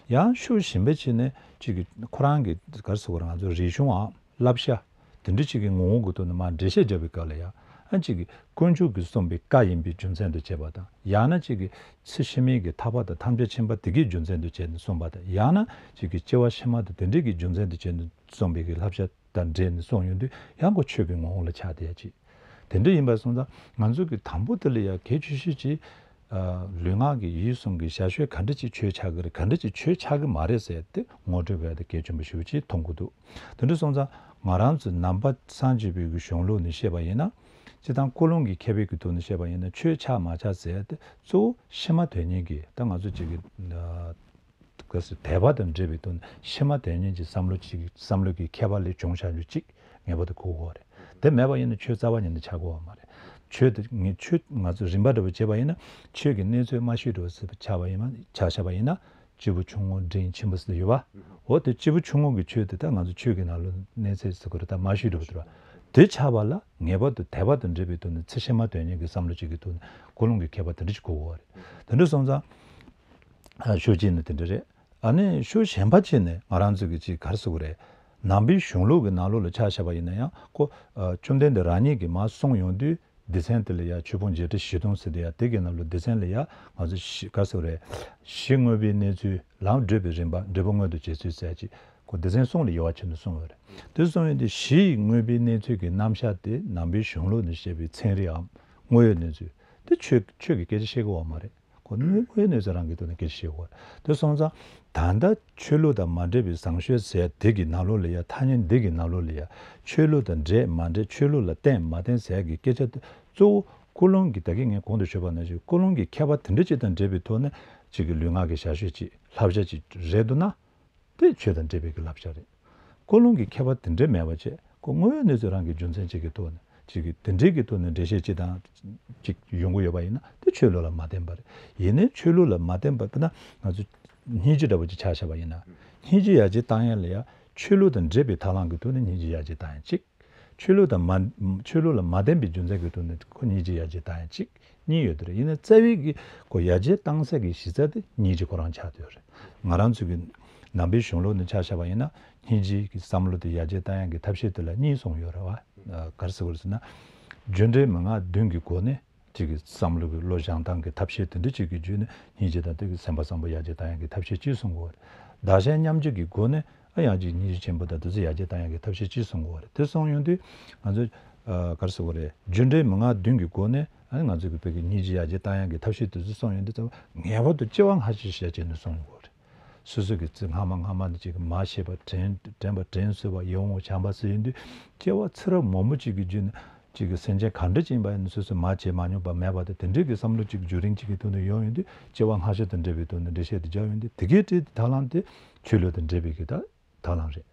ཡང་ཕྱོགས་གཞན་པ་ཅིག་ནས་གཅིག་གི་ཁོ་རང་གི་ག་རེ་ཟེར་དགོས་རེད། ང་ཚོ་རིག་གཞུང་ཨ་བསླབ་བྱ་དེ་འདྲ་ཅིག་གི་ངོ་བོ་གི་ཐོག་ནས་མར་འགྲེལ་བཤད་བརྒྱབ་པའི་སྐབས་ལ་ཡང་ཨ་གཅིག་གི་དཀོན་མཆོག་གིས་གསུངས་པའི་བཀའ་ཡིན་པའི་རྒྱུ་མཚན་དུ་བྱས་པ་དང་ཡང་ན་གཅིག་གི་ཚེ་ཕྱི་མའི་གི་ཐར་པ་དང་ཐམས་ཅད་མཁྱེན་པ་དེ་གའི་རྒྱུ་མཚན་དུ་བྱས་ནས་གསུངས་པ་དང་ཡང་ན་གཅིག་གི་སྐྱེ་བ་ཕྱི་མ་དང་དེ་འདྲའི་གི་རྒྱུ་མཚན་དུ་བྱས་ནས་གསུངས་པའི་གི་བསླབ་བྱ། དང་འབྲེལ་ནས་གསུངས་ཡོང་དུས་ཡང་ཁོ་ཆོས་ཀྱི་ངོ་བོ་ལ་ཆགས་བསྡད་ཡ་ཅིག་དེ་འདྲ་ཡིན་པ་སོང་ཙང་ང་ཚོ་གི་དང་པོ་དེ་ལ་ཡ་གལ་ཆེ་ཤོས་ཅིག་ཨ། ལུས་ངག་གི་ཡིད་གསུམ་གྱི་བྱ་སྤྱོད་ག་འདྲ་ཅིག་ཆོས་ཆགས་ཀྱི་རེད། ག་འདྲ་ཅིག་ཆོས་ཆགས་ཀྱི་མ་རེད་ཟེར་ཏེ་ངོ་སྤྲོད་དགོས་ཡ་དེ་གལ་ཆེན་པོ་ཞེ་པོ་ཅིག་མཐོང་གི་འདུག་དེ་འདྲ་སོང་ཙང་ང་རང་ཚོ་ནང་པ་སངས་རྒྱས་པའི་གི་གཞུང་ལུགས་ནས་བཤད་པ་ཡིན་ན། སྤྱིར་བཏང་ཀུན་སློང་གི་ཁྱད་པར་གྱི་ཐོག་ནས་བཤད་པ་ཡིན་ན་ཆོས་ཆགས་མ་ཆགས་ཟེར་ཡ་དེ་གཙོ་བོ་ཕྱི་མ་དོན་གཉེར་གྱི་ད་ང་ཚོ་གཅིག་གི་ཨ། གལ་སྲིད་དད་པ་དང་འབྲེལ་བའི་ཐོག་ནས་ཕྱི་མ་དོན་གཉེར་གྱི་བསམ་བློ་ཅིག་བསམ་བློ་གི་ཁྱད་པར་ལས་བྱུང་བཞག་རྒྱུ་གཅིག་ངེས་པར་དུ་དགོས་ཀྱི་ཡོད་རེད། དེ་མེད་པ་ཡིན་ན་ཆོས་རྩ་བ་ཉིད་ནས་ཆགས་ཀྱི་ཡོད་མ་རེད། ཆོས་དེ་ངས་ཆོས་ང་ཚོ་རིམ་པ་འདྲ་པོ་བྱས་པ་ཡིན་ན་ཆོས་ཀྱི་གནས་ཚུལ་མ་ཤེས་འགྲོ་ཟེར་བ་ཆགས་པ་ཡིན་ན་ཆ་བཞག་པ་ཡིན་ན་སྐྱེས་བུ་ཆུང་ངུ་འབྲིང་ཆེན་པོ་ཟེར་ཡོད་པ། འོ་དེ་སྐྱེས་བུ་ཆུང་ངུ་གི་ཆོས་དེ་ད་ང་ཚོ་ཆོས་ཀྱི་ནང་ལོགས་གནས་ཚད་ཟེར་དགོས་རེད། ད་མ་ཤེས་འགྲོ་བ་དེ་རེད་བ། དེ་ཆགས་པ་ལ་ངེས་པར་དུ་དད་པ་དང་འབྲེལ་བའི་ཐོག་ནས་ཚེ་ཕྱི་མ་དོན་གཉེར་གྱི་བསམ་བློ་གཅིག་གི་ཐོག་ནས་ཀུན་སློང་གི་ཁྱད་པར་དེ་འདྲ་ཅིག་དགོས་ཀྱི་ཡོད་རེད། དེ་འདྲ་སོང་ཙང་། ཨ། ཕྱོགས་གཅིག་ནས་དེ་འདྲ་རེད། ཨ་ནི་ཕྱོགས་གཞན་པ་གཅིག་ནས་ང་རང་ཚོ་གི་ཅིག་ག་རེ་ཟེར་དགོས་རེད། ནང་པའི་གཞུང་ལུགས་ཀྱི་ནང་ལོགས་ལ་ཆ་བཞག་པ་ཡིན་ན་ཡང་ཁོ། ཨ། བཅོམ་ལྡན་འདས་རང་ཉིད་ཀྱིས་མར་གསུངས་ཡོང་དུས་སྡེ་ཚན་དེ་ལ་ཡ་ཆོས་ཕུང་བརྒྱད་ཁྲི་བཞི་སྟོང་ཟེར་དེ་ཡ་དེ་གི་ནང་ལོགས་སྡེ་ཚན་ལ་ཡ་ང་ཚོ་གཞི་ག་རེ་ཟེར་དགོས་རེད། གཞི་དངོས་པོའི་གནས་ཚུལ་ལམ་བགྲོད་པའི་རིམ་པ་འབྲས་བུ་མངོན་དུ་བྱེད་ཚུལ་ཟེར་ཡ་ཅིག་ཁོ་སྡེ་ཚན་གསུམ་ལ་དབྱེ་བ་ཕྱེ་ནས་གསུངས་ཡོད་རེད། དེ་གསུངས་ཡོང་དུས་གཞི་ཡི་དངོས་པོའི་གནས་ཚུལ་གྱི་རྣམ་གཞག་དེ་ནང་པའི་གཞུང་ལུགས་ནས་བཤད་པའི་ཚན་རིག་གམ་དངོས་ཡོད་གནས་ཚུལ་དེ་ཆོས་ཆོས་ཀྱི་སྐད་ཆ་བཤད་ཀྱི་ཡོད་མ་རེད། ཁོ་དངོས་དངོས་གནས་ཚུལ་རང་གི་ཐོག་ནས་སྐད་ཆ་བཤད་དགོས། དེ་སོང་ཙང་ད་ལྟ་ཆོས་ལུགས་དང་མ་འདྲེས་པའི་བཟང་སྤྱོད་ཟེར་དེ་གི་ནང་ལོགས་ལ་ཡ་ཐ་སྙད་འདི་གི་ནང་ལོགས་ལ་ཡ་ཆོས་ལུགས་དང་འདྲེས་མ་འདྲེས་ཆོས་ལུགས་ལ་བརྟེན་མ་བརྟེན་ཟེར་གི་སྐད་ཆ་དེ་གཙོ་བོ་ཀུན་སློང་གི་ད་གིན་ངས་གོང་དུ་ཞུས་པ་ནང་བཞིན་ཀུན་སློང་གི་ཁྱད་པར་དེ་འདྲ་ཅིག་དང་འབྲེལ་བའི་ཐོག་ནས་གཅིག་གི་ལུས་ངག་གི་བྱ་སྤྱོད་ཅིག་བསླབ་བྱ་ཅིག་རེད་འདུག་ན། དེ་ཆོས་དང་འབྲེལ་བའི་གི་བསླབ་བྱ་རེད། ཀུན་སློང་གི་ཁྱད་པར་དེ་འདྲ་མེད་པ་བྱས་ཁོ་དངོས་ཡོད་གནས་ཚུལ་རང་གི་རྒྱུ་མཚན་གཅིག་གི་ཐོག་ནས་གཅིག་གི་དེ་འདྲའི་གི་ཐོག་ནས་འགྲེལ་བཤད་གཅིག་དང་གཅིག་ཡོང་གི་ཡོད་པ་ཡིན་ན་དེ་ཆོས་ལུགས་ལ་མ་བརྟེན་པ་རེད། ཡིན་ནའི་ཆོས་ལུགས་ལ་མ་བརྟེན་པ་དཔེར་ན་ང་ཚོ་སྙིང་རྗེ་འདྲ་པོ་ཅིག་ཆ་བཞག་པ་ཡིན་ན་སྙིང་རྗེ་ཡར་རྒྱས་བཏང་ཡ་ལ་ཡ་ཆོས་ལུགས་དང་འབྲེལ་བའི་ཐབས་ལམ་གི་ཐོག་ནས་སྙིང་རྗེ་ཡར་རྒྱས་བཏང་ཡ་གཅིག་ཆོས་ལུགས་དང་མ་ཆོས་ལུགས་ལ་མ་བརྟེན་པའི་རྒྱུ་མཚན་གྱི་ཐོག་ནས་ཁོ་སྙིང་རྗེ་ཡར་རྒྱས་བཏང་ཡ་གཅིག་གཉིས་ཡོད་དེ་རེད། ཡིན་ན་རྩ་བའི་གི་ཁོ་ཡར་རྒྱས་བཏང་ས་གི་གཞི་རྩ་དེ་སྙིང་རྗེ་ཁོ་རང་ཆགས་བསྡད་ཡོད་རེད། ང་རང་ཚོ་གི་ནང་པའི་གཞུང་ལུགས་ནས་ཆ་བཞག་པ་ཡིན་ན་སྙིང་རྗེ་གི་བསམ་བློ་དེ་ཡར་རྒྱས་བཏང་ཡ་གི་ཐབས་ཤེས་དེ་ལ་གཉིས་གསུངས་ཡོད་རེད་བ། ག་རེ་ཟེར་དགོས་རེད་ཟེར་ན། རྒྱུ་འབྲས་མན་ངག་བདུན་གྱི་སྒོ་ནས་ ཅིག་གི་བསམ་བློ་གི་བློ་སྦྱང་སྟངས་ཀྱི་ཐབས་ཤེས་དེ་འདྲ་ཅིག་གི་བརྒྱུད་ནས་སྙིང་རྗེ་དང་དེ་གི་སེམས་པ་བཟང་པོ་ཡར་རྒྱས་བཏང་ཡག་གི་ཐབས་ཤེས་ཅིག་གསུང་གི་ཡོད་རེད། བདག་གཞན་མཉམ་བརྗེ་གི་སྒོ་ནས་ཨ་ཡང་ཅིག་སྙིང་རྗེ་ཆེན་པོ་དང་དེ་ཚོ་ཡར་རྒྱས་བཏང་ཡག་གི་ཐབས་ཤེས་ཅིག་གསུང་གི་ཡོད་རེད། དེ་གསུང་ཡོང་དུས་ང་ཚོ་ཨ་ག་རེ་ཟེར་དགོས་རེད། རྒྱུ་འབྲས་མན་ངག་བདུན་གྱི་སྒོ་ནས་ཨ་ནི་ང་ཚོ་གི་བོད་ཀྱི་སྙིང་རྗེ་ཡར་རྒྱས་བཏང་ཡག་གི་ཐབས་ཤེས་དེ་ཚོ་གསུང་ཡོང་དུས་ཙམ་པ་ངེས་པར་དུ་སྐྱེ་བ་སྔ་ཕྱི་ཞེས་བྱས་ནས་གསུང་ཡོང་གི་ཡོད་རེད། སོ་སོ་གི་ཚེ་སྔ་མ་སྔ་མ་ནས་ཅིག་མ་ཤེས་པ་དྲན་དྲན་པ་དྲན་གསོས་པ་ཡིད་འོང་བ་བྱམས་པ་ཟེར་ཡོང་དུས་སྐྱེ་བ་ཚེ་རབས་མང་པོ་ཅིག་གི་རྒྱུད་ནས་ཅིག་གི་སེམས་ཅན་ག་འདྲ་ཅིག་ཡིན་པ་ཡིན་ན་སོ་སོས་མ་བྱས་མ་མྱོང་པ་མེད་པ་དང་དེ་འདྲའི་གི་བསམ་བློ་ཅིག་རྒྱུན་རིང་ཅིག་གི་ཐོག་ནས་ཡོང་ཡོང་དུས་སྐྱེ་བ་སྔ་ཕྱི་དང་འབྲེལ་བའི་ཐོག་ནས་འགྲེལ་བཤད་དེ་རྒྱག་ཡོང་དུས་དེ་གའི་གྲས་དེ་ཐབས་ལམ་དེ་ཆོས་ལུགས་དང་འབྲེལ་བའི་གི་ད་ཐབས་ལམ་རེད།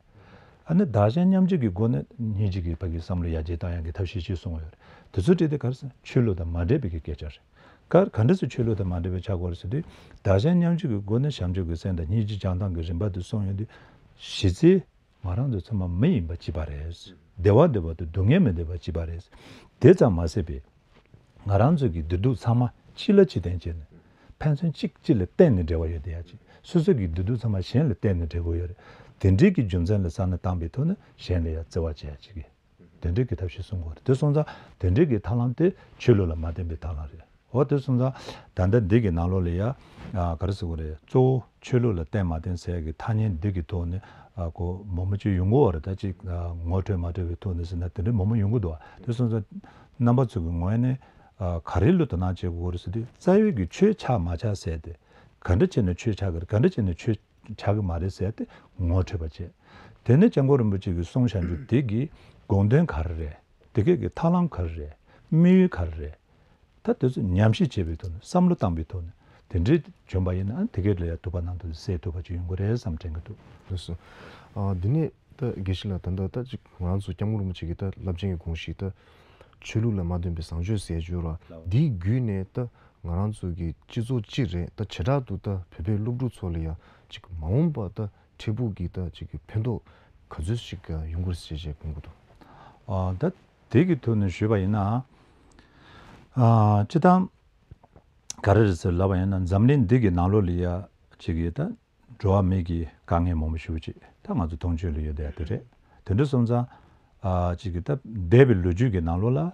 ཨ་ནི་བདག་གཞན་མཉམ་བརྗེ་གི་སྒོ་ནས་སྙིང་རྗེ་གི་ཕ་གི་བསམ་བློ་ཡར་རྒྱས་བཏང་ཡག་གི་ཐབས་ཤེས་ཅིག་གསུངས་ཡོད་རེད། དེ་ཚོ་གྲས་དེ་ག་རེ་ཟེར་ན་ཆོས་ལུགས་དང་མ་འབྲེལ་བའི་གི་སྐད་ཆ་རེད། ག་ག་འདྲ་སེ་ཆོས་ལུགས་དང་མ་འབྲེལ་བའི་ཆ་ག་རེ་ཟེར་དུས་བདག་གཞན་མཉམ་བརྗེ་གི་སྒོ་ནས་བྱམས་ཆོས་ཀྱི་སེམས་དང་སྙིང་རྗེ་སྦྱང་སྟངས་ཀྱི་རིམ་པ་དེ་གསུངས་ཡོང་དུས་གཞི་རྩའི་ང་རང་ཚོ་ཚང་མ་མི་ཡིན་པ་གཅིག་པ་རེད། བདེ་བ་འདོད་པ་དང་སྡུག་བསྔལ་མི་འདོད་པ་གཅིག་པ་རེད། དེ་ཙམ་མ་ཟད་པའི་ང་རང་ཚོ་གི་བདེ་སྡུག་ཚང་མ་གཅིག་ལ་གཅིག་བརྟེན་བྱས་ནས་ཕན་ཚུན་གཅིག་གཅིག་ལ་བརྟེན་ནས་འབྲེལ་བ་ཡོད་བསྡད་ཡག་ཅིག་སོ་སོ་གི་བདེ་སྡུག་ཚང་མ་གཞན་ལ་བརྟེན་ནས་འབྲེལ་དགོས་ཡོད་རེད། དེ་འདྲའི་གི་རྒྱུ་མཚན་ལ་བསམ་བློ་བཏང་པའི་ཐོག་ནས་གཞན་ལ་ཡང་བརྩེ་བ་བྱེད་ཡག་ཅིག་གི་དེ་འདྲའི་གི་ཐབས་ཤེས་གསུང་དགོས་རེད། དེ་སོང་ཙང་དེ་འདྲའི་གི་ཐབས་ལམ་དེ་ཆོས་ལུགས་ལ་མ་བརྟེན་པའི་ཐབས་ལམ་རེད། འོ་དེ་སོང་ཙང་ད་ལྟ་འདི་གི་ནང་ལོགས་ལ་ཡ་ཨ་ག་རེ་ཟེར་དགོས་རེད། གཙོ་བོ་ཆོས་ལུགས་ལ་བརྟེན་མ་བརྟེན་ཟེར་ཡ་གི་ཐ་སྙད་འདི་གི་ཐོག་ནས་ཨ་གོ་མང་པོ་ཅིག་ཡོང་གི་ཡོད་རེད། ད་ཅིག་ཨ་ངོ་འཕྲོད་མ་འཕྲོད་པའི་ཐོག་ནས་ཟེར་ན་དེ་འདྲ་མང་པོ་ཡོང་གི་འདུག་དེ་སོང་ཙང་རྣམ་པ་ཚོ་གི་ངོས་ནས་ཨ་ག་རེ་ལ་དོ་སྣང་བྱེད་དགོས་རེད་ཟེར་དུས་རྩ་བའི་གི་ཆོས་ཆགས་མ་ཆགས་ཟེར་ཏེ་ག་འདྲ་བྱས་ནས་ཆོས་ཆགས་ཀྱི་རེད། ག་འདྲ་བྱས་ནས་ཆོས་ཆགས་ཀྱི་མ་རེད་ཟེར་ཏེ་ངོ་འཕྲོད་པ་བྱས། དེ་ནས་སྐྱབས་མགོན་རིན་པོ་ཆེ་གིས་གསུངས་བཞག་རྒྱུ་དེ་གི་དགོངས་དོན་ག་རེ་རེད། དེ་གའི་གི་ཐབས་ལམ་ག་རེ་རེད། དམིགས་ཡུལ་ག་རེ་རེད། ད་དེ་ཚོ་ཉམས་ཞིབ་བྱེད་པའི་ཐོག་ནས་བསམ་བློ་བཏང་པའི་ཐོག་ནས་དེ་འདྲའི་བྱུང་པ་ཡིན་ན་དེ་གའི་ལ་ཡ་ཐུབ་པ་ནང་དུ་གསལ་ཐུབ་པ་ཅིག་ཡོང་གི་རེད་བསམ་དྲན་གྱི་འདུག་ལགས་སོ། ཨ་འདི་ནས་ད་དགེ་བཤེས་ལགས་ད་ལྟ་ད་ཅིག་ང་རང་ཚོ་སྐྱབས་མགོན་རིན་པོ་ཆེ་གི་ད་རླབས་ཆེན་གྱི་དགོངས་གཞི་ད་ཆོས་ལུགས་ལ་མ་བརྟེན་པའི་བཟང་སྤྱོད་ཟེར་རྒྱུ་ར་འདིའི་བརྒྱུད་ནས་ད་ང་རང་ཚོ་གི་སྤྱི་ཚོགས་གཅིག་རེད། ད་བྱེ་བྲག་ཏུ་ད་བོད་པའི་སློབ་ཕྲུག་ཚོ་ལ་ཡ་ཅིག་མ་འོངས་པ་ད་འཕྲལ་ཕུགས་ཀྱི་ད་ཅིག་གི་ཕན་ཐོགས་ག་ཚོད་ཞིག་ཡོང་གི་རེད་ཟེར་བྱས་དགོངས་ཀྱི་འདུག་ཨ་ད་དེ་གི་ཐོག་ནས་ཞུས་པ་ཡིན་ན། ཨ་སྤྱི་བཏང་ག་རེ་རེད་ཟེར་ལབ་པ་ཡིན་ན་འཛམ་གླིང་འདི་གི་ནང་ལོགས་ལ་ཡ་ཅིག་གི་ད་འགྲོ་བ་མི་གི་དཀའ་ངལ་མང་པོ་ཞེ་པོ་ཅིག་ད་ང་ཚོ་མཐོང་ཆོས་ལ་ཡོད་བསྡད་ཡ་དེ་རེད། དེ་འདྲ་སོང་ཙང་ཨ་ཅིག་གི་ད་འདས་པའི་ལོ་རྒྱུས་ཀྱི་ནང་ལོགས་ལ་ཨ་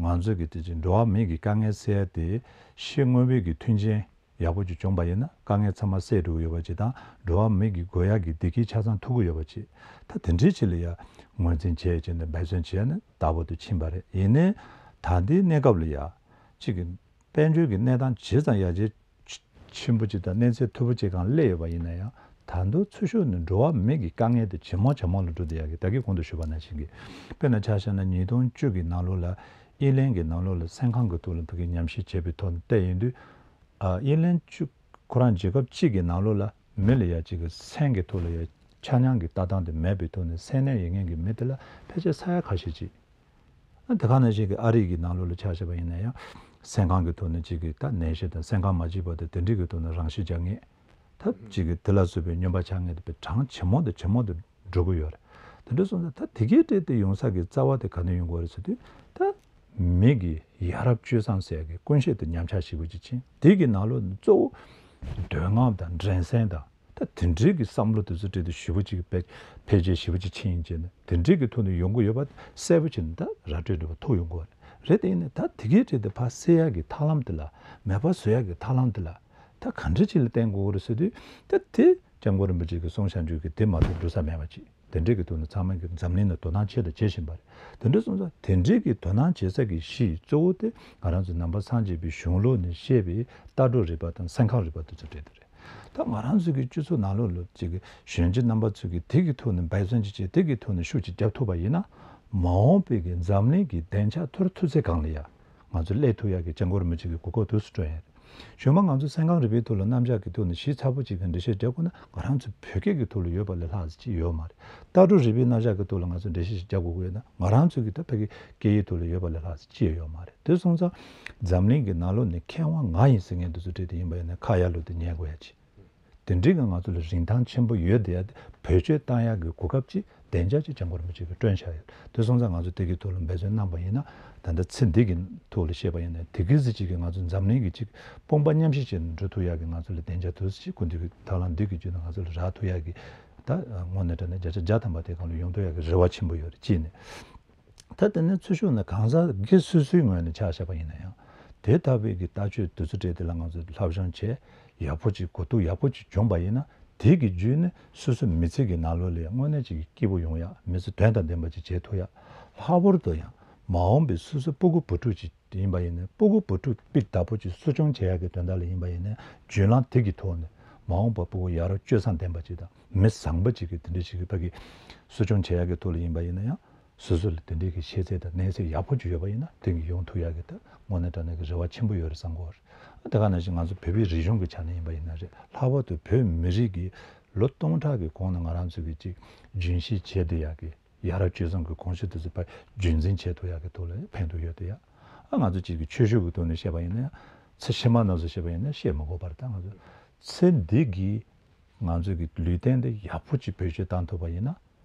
ང་ཚོ་གི་དེ་ཅིག་འགྲོ་བ་མི་གི་དཀའ་ངལ་སེལ་ཡ་དེ་ཕྱི་དངོས་པོའི་གི་མཐུན་རྐྱེན་ཡག་པོ་ཅིག་བྱུང་པ་ཡིན་ན་དཀའ་ངལ་ཚང་མ་སེལ་འགྲོ་གི་ཡོད་པ་ཅིག་དང་འགྲོ་བ་མི་གི་དགོས་ཡག་གི་བདེ་སྐྱིད་ཆ་ཚང་ཐོབ་ཀྱི་ཡོད་པ་ཅིག་ད་དེ་འདྲའི་ཅིག་ལ་ཡ་ངོས་འཛིན་བྱས་བྱས་ནས་འབད་བརྩོན་བྱས་ནས་དག་པོ་དུ་ཕྱིན་པ་རེད། ཡིན་ནའི་ད་ལྟའི་གནས་སྐབས་ལ་ཡ་ཅིག་གི་དཔལ་འབྱོར་གྱི་གནས་སྟངས་ཇི་ཙམ་ཡར་རྒྱས་ཆེན་པོ་ཅིག་དང་གནས་ཚད་མཐོ་པོ་ཅིག་སྒང་སླེབས་ཡོད་པ་ཡིན་ན་ཡང་ད་དུང་ཚུར་ཤོག་ནས་འགྲོ་བ་མི་གི་དཀའ་ངལ་དེ་ཇེ་མང་ཇེ་མང་ལ་འགྲོ་བསྡད་ཡག་གི་ད་གིན་གོང་དུ་ཞུས་པ་ནང་བཞིན་གི་དཔེར་ན་ཆ་བཞག་ན་ཉིས་སྟོང་བཅུ་གི་ནང་ལོགས་ལ་ཨི་ལན་གྱི་ནང་ལོགས་ལ་སེམས་ཁམས་ཀྱི་ཐོག་ལ་ཕ་གི་ཉམས་ཞིབ་བྱས་པའི་ཐོག་ནས་བལྟས་ཡོང་དུས། ཨ་ཨི་ལན་བཅུ་ཁོ་རང་རྒྱལ་ཁབ་གཅིག་གི་ནང་ལོགས་ལ་མི་ལ་ཡ་གཅིག་གི་སེམས་ཀྱི་ཐོག་ལ་ཡ་ཆ་མཉམ་གྱི་ལྟ་སྟངས་དེ་མེད་པའི་ཐོག་ནས་སེམས་ནད་ཡོད་མཁན་གྱི་མི་དེ་ལ་ཕལ་ཆེར་ས་ཡ་ཁ་ཤས་ཅིག་ཨ་དེ་ག་ནང་བཞིན་གྱི་ཨ་རི་གི་ནང་ལོགས་ལ་ཆ་བཞག་པ་ཡིན་ན་ཡང་སེམས་ཁམས་ཀྱི་ཐོག་ནས་གཅིག་གི་ད་ནད་གཞི་དང་སེམས་ཁམས་མ་སྐྱིད་པ་དང་དེ་འདྲའི་གི་ཐོག་ནས་རང་ཤི་རྒྱག་མཁན། ད་གཅིག་གི་དེ་ལ་སོགས་པའི་སྨྱོན་པ་ཆགས་མཁན་དེ་གྲངས་ཇེ་མང་དུ་ཇེ་མང་དུ་འགྲོ་གི་ཡོད་རེད། དེ་འདྲ་སོང་ཙང་ད་དེ་གའི་གྲས་དེ་ཡོང་ས་གི་རྩ་བ་དེ་ག་ནས་ཡོང་དགོས་རེད་ཟེར་དུས་ད་མི་གི་ཡ་རབས་སྤྱོད་བཟང་ཟེར་ཡ་གི་ཀུན་སྤྱོད་དེ་ཉམས་ཆག་ཞེ་པོ་ཅིག་ཕྱིན། དེ་གི་ནང་ལོགས་ནས་གཙོ་བོ་འདོད་རྔམ་དང་འགྲན་སེམས་དང་ད་དེ་འདྲའི་གི་བསམ་བློ་དེ་ཚོ་སྤྲད་དེ་ཞེ་པོ་ཅིག་འཕེལ་འཕེལ་རྒྱས་ཞེ་པོ་ཅིག་ཕྱིན་ཡིན་བྱས་ནས་དེ་འདྲའི་གི་ཐོག་ནས་ཡོང་གི་ཡོད་པ་གསལ་པོ་བྱས་ནས་ད་ར་སྤྲོད་འདྲ་པོ་ཐུག་ཡོང་གི་ཡོད་རེད། དེ་ཡིན་ནའི་ད་དེ་གའི་གྲས་དེ་ཕར་སེལ་ཡ་གི་ཐབས་ལམ་དེ་ལ་མེད་པ་བཟོ་ཡ་གི་ཐབས་ལམ་དེ་ལ། ད་ག་འདྲ་ཅིག་ལ་བརྟེན་དགོས་རེད་ཟེར་དུས་ད་དེ་སྐྱབས་མགོན་རིན་པོ་ཆེ་གིས་གསུངས་བཞག་རྒྱུ་གི་དེ་མ་གཏོགས་འགྲོ་ས་མེད་པ་ཅིག་དེ་འདྲའི་གི་ཐོག་ནས་ཚང་མ་གི་འཛམ་གླིང་ལ་དོ་སྣང་ཆེད་དུ་བྱེད་བཞིན་པ་རེད། དེ་འདྲ་སོང་ཙང་དེ་འདྲའི་གི་དོ་སྣང་བྱེད་ས་གི་གཞི་གཙོ་བོ་དེ་ང་རང་ཚོ་ནང་པ་སངས་རྒྱས་པའི་གཞུང་ལུགས་ནས་བཤད་པའི་ལྟ་གྲུབ་རིག་པ་དང་སེམས་ཁམས་རིག་པ་དེ་ཚོ་རེད་དེ་རེད། ད་ང་རང་ཚོ་གི་སྤྱི་ཚོགས་ནང་ལོགས་ལ་ཅིག་གི་གཞོན་སྐྱེས་རྣམ་པ་ཚོ་གི་དེ་གི་ཐོག་ནས་འབད་བརྩོན་ཅིག་བྱས་དེ་གི་ཐོག་ནས་ཤུགས་ཅིག་རྒྱབ་ཐུབ་པ་ཡིན་ན་མ་འོངས་པའི་གི་འཛམ་གླིང་གི་བདེ་འཇགས་ཐོར་ཐུག་ཚེ་གང་ལ་ཡ་ང་ཚོ་སླེབས་ཐུབ་ཡག་གི་སྐྱབས་མགོན་རིན་པོ་ཆེ་གི་གོ་སྐབས་དུས་སུ་སྤྲོད་ཡིན། གཞོན་པ་ང་ཚོ་སེམས་ཁམས་རིག་པའི་ཐོག་ལ་རྣམ་གཞག་གི་ཐོག་ནས་ཞིབ་ཚགས་པོ་ཅིག་གི་འགྲེལ་བཤད་རྒྱག་དགོས་ན་ང་རང་ཚོ་བོད་སྐད་ཀྱི་ཐོག་ལ་ཡོད་པ་ལས་ལྷག་ཙམ་ཅིག་ཡོད་མ་རེད། ལྟ་གྲུབ་རིག་པའི་རྣམ་གཞག་གི་ཐོག་ལ་ང་ཚོ་འགྲེལ་བཤད་ཞིག་རྒྱག་དགོས་ཀྱི་ཡོད་ན་ང་རང་ཚོ་གི་ད་ཕ་གི་སྐད་ཡིག་ཐོག་ལ་ཡོད་པ་ལས་ལྷག་ཙམ་ཅིག་ཡོད་མ་རེད། དེ་སོང་ཙང་འཛམ་གླིང་གི་ནང་ལོགས་ནས་མཁས་དབང་ང་ཡིན་ཟེར་མཁན་དེ་ཚོ་གྲས་དེ་ཡིན་པ་ཡིན་ན་ཁ་ཡར་ལོག་དེ་ཉན་དགོས་ཡ་ཅིག་དེ་འདྲའི་གི་ང་ཚོ་ལ་རིན་ཐང་ཆེན་པོ་ཡོད་དེ་ཡ་དེ་བེད་སྤྱོད་བཏང་ཡག་གི་གོ་སྐབས་ཅིག་བདེ་འཇགས་ཅིག་སྐྱབས་མགོན་རིན་པོ་ཆེ་གིས་བསྐྲུན་བཞག་ཡོད། དེ་སོང་ཙང་ང་ཚོ་དེ་གི་ཐོག་ལ་འབད་བརྩོན་གནང་པ་ཡིན་ན་ད་ལྟ་ཚེ་འདི་གི་ཐོག་ལ་བཤད་པ་ཡིན་ན་དེ་གི་ཟིག་ཅིག་གི་ང་ཚོ་འཛམ་གླིང་གི་ཅིག་དཔུང་པ་མཉམ་གཤིབ་བྱས་ནས་འགྲོ་ཐུབ་ཡག་གི་ང་ཚོ་ལ་བདེ་འཇགས་དུས་ཅིག་སྐུ་མདུན་གྱི་ཐབས་ལམ་འདི་གི་བརྒྱུད་ནས་ང་ཚོ་ལ་རག་ཐུབ་ཡག་གི་ད་དངོས་གནས་དྲང་གནས་བརྒྱ་ཆ་བརྒྱ་ཐམ་པ་དེ་སྒང་ལ་ཡོང་ཐུབ་ཡག་གི་རེ་བ་ཆེན་པོ་ཡོད་རེད། གཅིག་ནས། ད་དེ་ནས་ཚུར་ཤོག་ནས་གང་ཟག་སྒེར་སོ་སོའི་ངོས་ནས་ཆ་བཞག་པ་ཡིན་ན་ཡང་། དེ་ལྟ་བུའི་གི་ལྟ་སྤྱོད་དེ་ཚོ་སྤྲད་དེ་ལ་ང་ཚོས་སློབ་སྦྱོང་བྱས། ཡག་པོ་ཅིག་གོ་རྟོགས་ཡག་པོ་ཅིག་བྱུང་པ་ཡིན་ན། དེ་གི་བརྒྱུད་ནས་སོ་སོའི་མི་ཚེ་གི་ནང་ལོགས་ལ་ཡང་དངོས་གནས་ཅིག་གི་སྐྱིད་པོ་ཡོང་ཡག་མི་ཚེ་དོན་དང་ལྡན་པ་ཅིག་བྱེད་ཐུབ་ཡག་ལྷག་པར་དུ་ཡང་མ་འོངས་པའི་སོ་སོའི་སྤུ་གུ་བུ་ཕྲུག་ཅིག་ཡིན་པ་ཡིན་ན། སྤུ་གུ་བུ་ཕྲུག་སྤུས་དག་པོ་ཅིག་གསོ་སྐྱོང་བྱེད་ཡག་གི་དོན་དག་ལ་ཡིན་པ་ཡིན་ན། བརྒྱུད་ལམ་དེ་གི་ཐོག་ནས་མ་འོངས་པ་སྤུ་གུ་ཡ་རབས་སྤྱོད་བཟང་ལྡན་པ་ཅིག་དང་མི་བཟང་པོ་ཅིག་གི་དེ་འདྲ་ཞིག་གི་ཕ་གི་གསོ་སྐྱོང་བྱེད་ཡག་གི་ཐོག་ལ་ཡིན་པ་ཡིན་ན་ཡང་། སོ་སོ་ལ་དེ་འདྲའི་གི་ཤེས་ཚད་དང་གནས་ཚད་ཡག་པོ་ཅིག་ཡོད་པ་ཡིན་ན། དེ་གི་ཡོང་ཐུབ་ཡག་གི་ད་དངོས་གནས་དྲང་གནས་ཀྱི་རེ་བ་ཆེན་པོ་ཡོད་རེད་བསམ་གྱི་ཡོད་རེད། དེ་ག་ནང་བཞིན་ང་ཚོ་བོད་པའི་རིག་གཞུང་གི་ཆ་ནས་ཡིན་པ་ཡིན་ན་རེད། ལྷག་པར་དུ་བོད་མི་རིགས་ཀྱི་ལོ་སྟོང་ཕྲག་གི་གོང་ནས་ང་རང་ཚོ་གི་ཅིག་རྒྱུན་ཤེས་བྱེད་བསྡད་ཡག་གི་ཡ་རབས་སྤྱོད་བཟང་གི་གོམས་གཤིས་དེ་ཚོ་ཕར་རྒྱུན་འཛིན་བྱེད་ཐུབ་ཡག་གི་ཐོག་ལ་ཕན་ཐོགས་ཡོད་དེ་ཡ། ཨ་ང་ཚོ་ཅིག་གི་ཆོས་ཕྱོགས་ཀྱི་ཐོག་ནས་བཤད་པ་ཡིན་ན་ཡང་། ཚེ་ཕྱི་མ་རྣམས་སུ་བཤད་པ་ཡིན་ན་བཤད་མི་དགོས་པར། ད་ང་ཚོ་ཚེ་འདི་གི་ང་ཚོ་གི་ལུས་རྟེན་འདི་ཡག་པོ་ཅིག་བེད་སྤྱོད་བཏང་ཐུབ་པ་ཡིན་ན།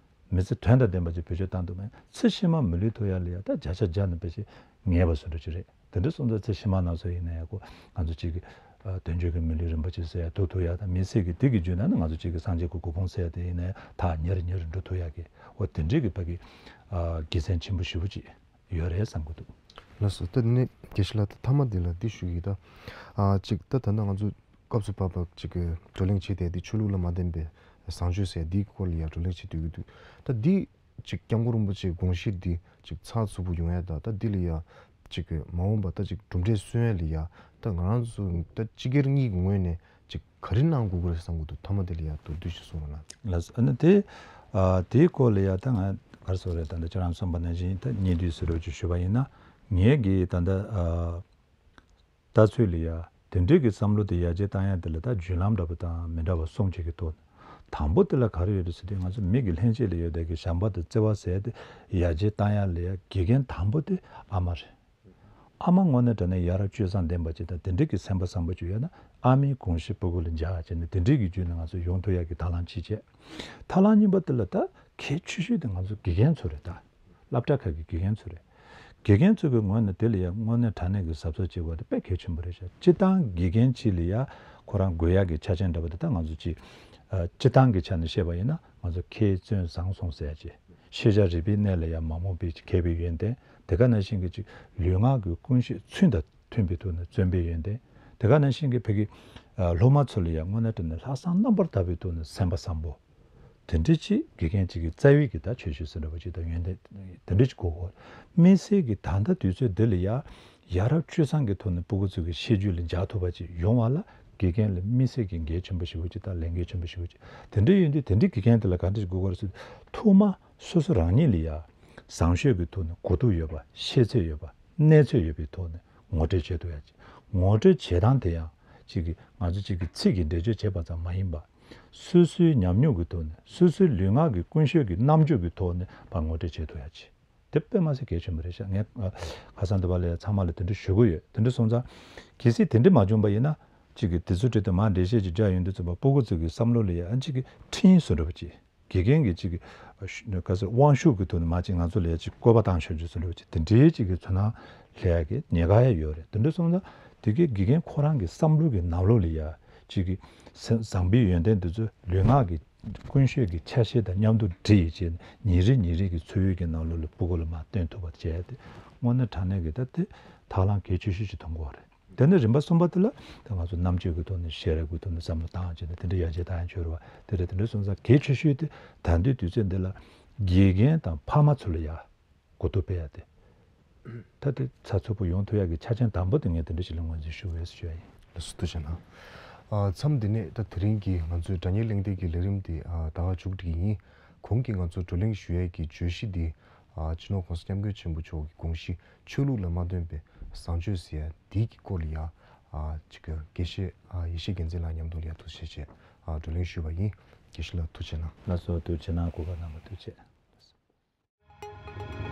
མི་ཚེ་དོན་དང་ལྡན་པ་ཅིག་བེད་སྤྱོད་བཏང་ཐུབ་པ་ཡིན་ན། ཚེ་ཕྱི་མ་མི་ལུས་ཐུབ་ཡག་ལ་ཡ་ད་བརྒྱ་ཆ་བརྒྱ་ནས་ཕལ་ཆེར་ངེས་པ་བཟོ་འདྲ་ཅིག་རེད། དེ་འདྲ་སོང་ཙང་ཚེ་ཕྱི་མ་རྣམས་སུ་ཡིན་ན་ཡང་ཁོ་ང་ཚོ་གཅིག་གི་ཨ་དལ་འབྱོར་གྱི་མི་ལུས་རིན་པོ་ཆེ་ཟེར་ཡ་ཐོབ་ཐུབ་ཡ་དང་། མི་ཚེ་གི་དེ་གི་བརྒྱུད་ནས་ནི་ང་ཚོ་གཅིག་གི་སངས་རྒྱས་ཀྱི་གོ་འཕང་ཟེར་ཡ་དེ་ཡིན་ན་ཡང་ཐག་ཉེ་རུ་ཉེ་རུ་འགྲོ་ཐུབ་ཡ་གི། འོ་དེ་འདྲའི་གི་ཕ་གི་ཨ་དགེ་མཚན་ཆེན་པོ་ཞེ་པོ་ཅིག་ཡོད་རེད་བསམ་གྱི་འདུག་ལགས་སོ། ད་ནི་དགེ་བཤེས་ལགས། ད་མཐའ་མ་འདི་ལ་འདི་ཞུ་གི་ཡིན། ད་ཨ་གཅིག་ད་ད་ལྟ་ང་ཚོ་སྐབས་སུ་བབ་པ་གཅིག་གི་བགྲོ་གླེང་བྱེད་དེ། འདི་ཆོས་ལུགས་ལ་མ་བརྟེན་པའི་བཟང་སྤྱོད་ཟེར་འདིའི་སྐོར་ལ་ཡ་བགྲོ་གླེང་བྱེད་སྡོད་ཀྱི་འདུག་ད་འདི་གཅིག་སྐྱབས་མགོན་རིན་པོ་ཆེའི་དགོངས་གཞི་འདི་གཅིག་ཚགས་ཚུད་པོ་ཡོང་ཡ་དང་། ད་འདི་ལ་ཡ་གཅིག་གི་མ་འོངས་པ་ད་གཅིག་གྲུབ་འབྲས་སོན་ཡ་ལ་ཡ་ད་ང་རང་ཚོ་ད་སྤྱི་སྒེར་གཉིས་ཀྱི་ངོས་ནས་གཅིག་ག་རེ་གནང་དགོས་ཀྱི་རེད་བསམ་གྱི་འདུག་མཐའ་མ་འདི་ལ་ཡ་མདོར་བསྡུས་ཤིག་གསུང་རོགས་གནང་། ལགས་སོ། ཨ་ནི་དེ་ཨ་དེའི་སྐོར་ལ་ཡ་ད་ང་ག་རེ་ཟེར་རེད། ད་ལྟ་ཁྱེད་རང་གསུངས་པ་ནང་བཞིན་ད་སྙིང་བསྡུས་སུ་རོབ་ཅིག་ཞུས་པ་ཡིན་ན། ངེད་ཀྱིས་ད་ལྟ་ཨ་ལྟ་ཚུལ་ལ་ཡ་དེ་འདྲའི་གི་བསམ་བློ་དེ་ཡར་རྒྱས་བཏང་ཡ་དེ་ལ་ད་བརྒྱུད་ལམ་འདྲ་པོ་དང་མི་འདྲ་བ་གསུམ་ཅིག་གི་ཐོག་ནས། དང་པོ་དེ་ལ་ག་རེ་ཡོད་རེད་ཟེར་དུས། ང་ཚོ་མི་གི་ལྷན་སྐྱེས་ལ་ཡོད་བསྡད་ཀྱི་བྱམས་པ་དང་བརྩེ་བ་ཟེར་དེ་ཡར་རྒྱས་བཏང་ཡ་ལ་ཡ་དགེ་རྒན་དང་པོ་དེ་ཨ་མ་རེད། ཨ་མ་དངོས་གནས་དྲང་གནས་ཡ་རབས་སྤྱོད་བཟང་ལྡན་པ་ཅིག་དང་དེ་འདྲའི་གི་སེམས་པ་བཟང་པོ་ཅིག་ཡོད་ན། ཨ་མའི་དགོངས་གཞི་སྤུ་གུ་ལ་འཇགས་བྱས་ནས་དེ་འདྲའི་གི་བརྒྱུད་ནས་ང་ཚོ་ཡོང་ཐུབ་ཡ་གི་ཐབས་ལམ་ཅིག་བྱས། ཐབས་ལམ་གཉིས་པ་དེ་ལ་ད་གལ་ཆེ་ཤོས་དེ་ང་ཚོ་དགེ་རྒན་ཚོ་རེད། ད་སློབ་གྲྭ་ཁག་གི་དགེ་རྒན་ཚོ་རེད། དགེ་རྒན་ཚོ་གི་ངོས་ནས་དེ་ལ་ཡང་དངོས་གནས་དྲང་གནས་ཀྱི་གཟབ་གཟབ་བྱེད་དགོས་དེ་དཔེ་གལ་ཆེན་པོ་རེད་ཤག་སྤྱིར་བཏང་དགེ་རྒན་གཅིག་ལ་ཡ་ཁོ་རང་དགོས་ཡག་གི་ཆ་རྐྱེན་འདྲ་པོ་དེ། ད་ང་ཚོ་གཅིག་ཨ་སྤྱིར་བཏང་གི་ཆ་ནས་བཤད་པ་ཡིན་ན། ང་ཚོ་མཁས་བཙུན་བཟང་གསུམ་ཟེར་ཡ་ཅིག་ཤེས་བྱ་རིག་པའི་གནས་ལ་ཡ་མ་རྨོངས་པའི་མཁས་པའི་ཡོན་ཏན། དེ་ག་ནང་བཞིན་གྱི་ཅིག་ལུས་ངག་གི་ཀུན་སྤྱོད་ཚུལ་དང་མཐུན་པའི་ཐོག་ནས་བརྩོན་པའི་ཡོན་ཏན། དེ་ག་ནང་བཞིན་གྱི་ཕ་གི་ཨ་སློབ་མ་ཚོ་ལ་ཡ་དངོས་གནས་དྲང་གནས་ལྷག་བསམ་རྣམ་པར་དག་པའི་ཐོག་ནས་སེམས་པ་བཟང་པོ། དེ་འདྲ་ཅིག་དགེ་རྒན་ཅིག་གི་རྩ་བའི་གི་ད་ཁྱད་ཆོས་ཟེར་འདྲ་པོ་ཅིག་དང་ཡོན་ཏན་དེ་འདྲ་ཅིག་དགོས་གོ། དམིགས་བསལ་གྱི་ད་ལྟ་དུས་ཚོད་འདི་ལ་ཡ་ཡ་རབས་སྤྱོད་བཟང་གི་ཐོག་ནས་སྤུ་གུ་ཚོ་གི་ཤེས་རྒྱུད་ལ་འཇགས་ཐུབ་པ་ཅིག་ཡོང་བ་ལ་དགེ་རྒན་ལ་དམིགས་བསལ་གྱི་འགན་ཆེན་པོ་ཞེ་པོ་ཅིག་དང་ལས་འགན་ཆེན་པོ་ཞེ་པོ་ཅིག་དེ་འདྲ་ཡོད་དུས་དེ་འདྲའི་དགེ་རྒན་དེ་ལ་ག་འདྲ་ཞིག་དགོས་ཀྱི་རེད་ཟེར་དུས། ཐོག་མ་སོ་སོ་རང་ཉིད་ལ་ཡ་བཟང་སྤྱོད་ཀྱི་ཐོག་ནས་གོ་རྟོགས་ཡོད་པ། ཤེས་ཚད་ཡོད་པ། གནས་ཚད་ཡོད་པའི་ཐོག་ནས་ངོ་སྤྲོད་བྱེད་ཐུབ་ཡ་ཅིག་ངོ་སྤྲོད་བྱེད་སྟངས་དེ་ཡང་ཅིག་གི་ང་ཚོ་ཅིག་གི་ཚིག་གི་འགྲེལ་བརྗོད་བྱེད་པ་ཙམ་མ་ཡིན་པ། སོ་སོའི་ཉམས་མྱོང་གི་ཐོག་ནས། སོ་སོའི་ལུས་ངག་གི་ཀུན་སྤྱོད་ཀྱི་རྣམ་འགྱུར་གྱི་ཐོག་ནས་ཕར་ངོ་སྤྲོད་བྱེད་ཐུབ་ཡ་ཅིག་དེ་དཔེ་མ་སྲིད་གལ་ཆེན་པོ་རེད་ཤག་ངས་ཨ་ཁ་སང་དེ་བ་ལ་ཡ་ཚང་མ་ལ་དེ་འདྲ་ཞུ་གི་ཡོད། དེ་འདྲ་སོང་ཙང་གལ་སྲིད་དེ་འདྲ་མ་བྱུང་པ་ཡིན་ན། ཅིག་གི་དེ་ཚོ་བྲིས་ཏེ་མར་འགྲེལ་བཤད་ཅིག་རྒྱག་ཡོང་དུས་ཙམ་པ། སྤུ་གུ་ཚོ་གི་བསམ་བློ་ལ་ཡ་ཨ་ཅིག་གི་འཕྲིན་ཡིག་བཟོ་འདྲ་པོ་ཅིག་དགེ་རྒན་གྱིས་ཅིག་ག་ཟེར་དབང་ཤུགས་ཀྱི་ཐོག་ནས་མར་ཅིག་ང་ཚོ་ལ་ཡ་ཅིག་བཀོད་པ་བཏང་ཤོག་ཅིག་བཟོ་འདྲ་པོ་ཅིག་དེ་འདྲའི་ཅིག་གི་ཚོར་སྣང་སླེབས་ཡ་གི་ཉེན་ཁ་ཡ་ཡོད་རེད། དེ་འདྲ་སོང་ཙང་དེ་གའི་དགེ་རྒན་ཁོ་རང་གི་བསམ་བློ་གི་ནང་ལོགས་ལ་ཡ་ཅིག་གི་སེམས་བཟང་པོའི་ཡོན་ཏན་དེ་ཚོ་ལུས་ངག་གི་ཀུན་སྤྱོད་ཀྱི་ཆ་ཤས་དང་མཉམ་དུ་སྒྲིལ་བྱས་ནས་ཉིན་རེ་ཉིན་རེ་གི་འཚོ་བའི་གི་ནང་ལོགས་ལ་སྤུ་གུ་ལ་མར་སྟོན་ཐུབ་པ་བྱས་ཏེ། དངོས་གནས་དྲང་གནས་ཀྱི་ད་དེ་ཐབས་ལམ་གལ་ཆེ་ཤོས་ཅིག་མཐོང་གི་ཡོད་རེད། དེ་ནས་རིམ་པ་གསུམ་པ་དེ་ལ་ད་ང་ཚོ་རྣམ་དཔྱོད་ཀྱི་ཐོག་ནས་ཤེས་རབ་ཀྱི་ཐོག་ནས་བསམ་བློ་བཏང་བྱས་ནས་དེ་འདྲ་ཡར་རྒྱས་བཏང་ཡ་བྱོས་རེད་བ། དེ་རེད། དེ་འདྲ་སོང་ཙང་གལ་ཆེ་ཤོས་དེ་ད་ལྟའི་དུས་ཚོད་འདི་ལ་དགེ་རྒན་དང་ཕ་མ་ཚོ་ལ་ཡ་གོ་རྟོགས་སྤེལ་ཡ་དེ། ད་དེ་ཚགས་ཚུད་པོ་ཡོང་ཐུབ་ཡ་གི་ཆ་རྐྱེན་དང་པོ་དེ་ངས་དེ་འདྲ་ཞིག་ལ་ངོས་འཛིན་ཞུ་བས་ཞུ་ཡ་ཡིན། ལགས་སོ། ཐུགས་རྗེ་གནང་། ཨ་མཚམས་འདི་ནས་ད་དེ་རིང་གི་ང་ཚོའི་དྲ་བརྙན་གླེང་སྟེགས་ཀྱི་ལས་རིམ་འདི་ཨ་ད་ག་མཇུག་སྒྲིལ་གྱི་ཡིན། གོང་གི་ང་ཚོ་བགྲོ་གླེང་ཞུ་ཡས་ཀྱི་བརྗོད་གཞི་འདི་ཨ་སྤྱི་ནོར་༸གོང་ས་༸སྐྱབས་མགོན་ཆེན་པོ་མཆོག་གི་དགོངས་གཞི་ཆོས་ལུགས་ལ་མ་ལྟོས་པའི་བཟང་སྤྱོད་ཟེར་ཡ་འདི་གི་སྐོར་ལ་ཡ་ཨ་ཅིག་གི་དགེ་བཤེས་ཨ་ཡེ་ཤེས་རྒྱལ་མཚན་ལགས་མཉམ་དུ་ལ་ཡ་ཐུགས་རྗེ་ཆེ་ཨ་བགྲོ་གླེང་ཞུས་པ་ཡིན། དགེ་བཤེས་ལགས་ཐུགས་རྗེ་གནང་། ལགས་སོ། ཐུགས་རྗེ་གནང་། གོ་སྐབས་གནང་བར་ཐུགས་རྗེ་ཆེ།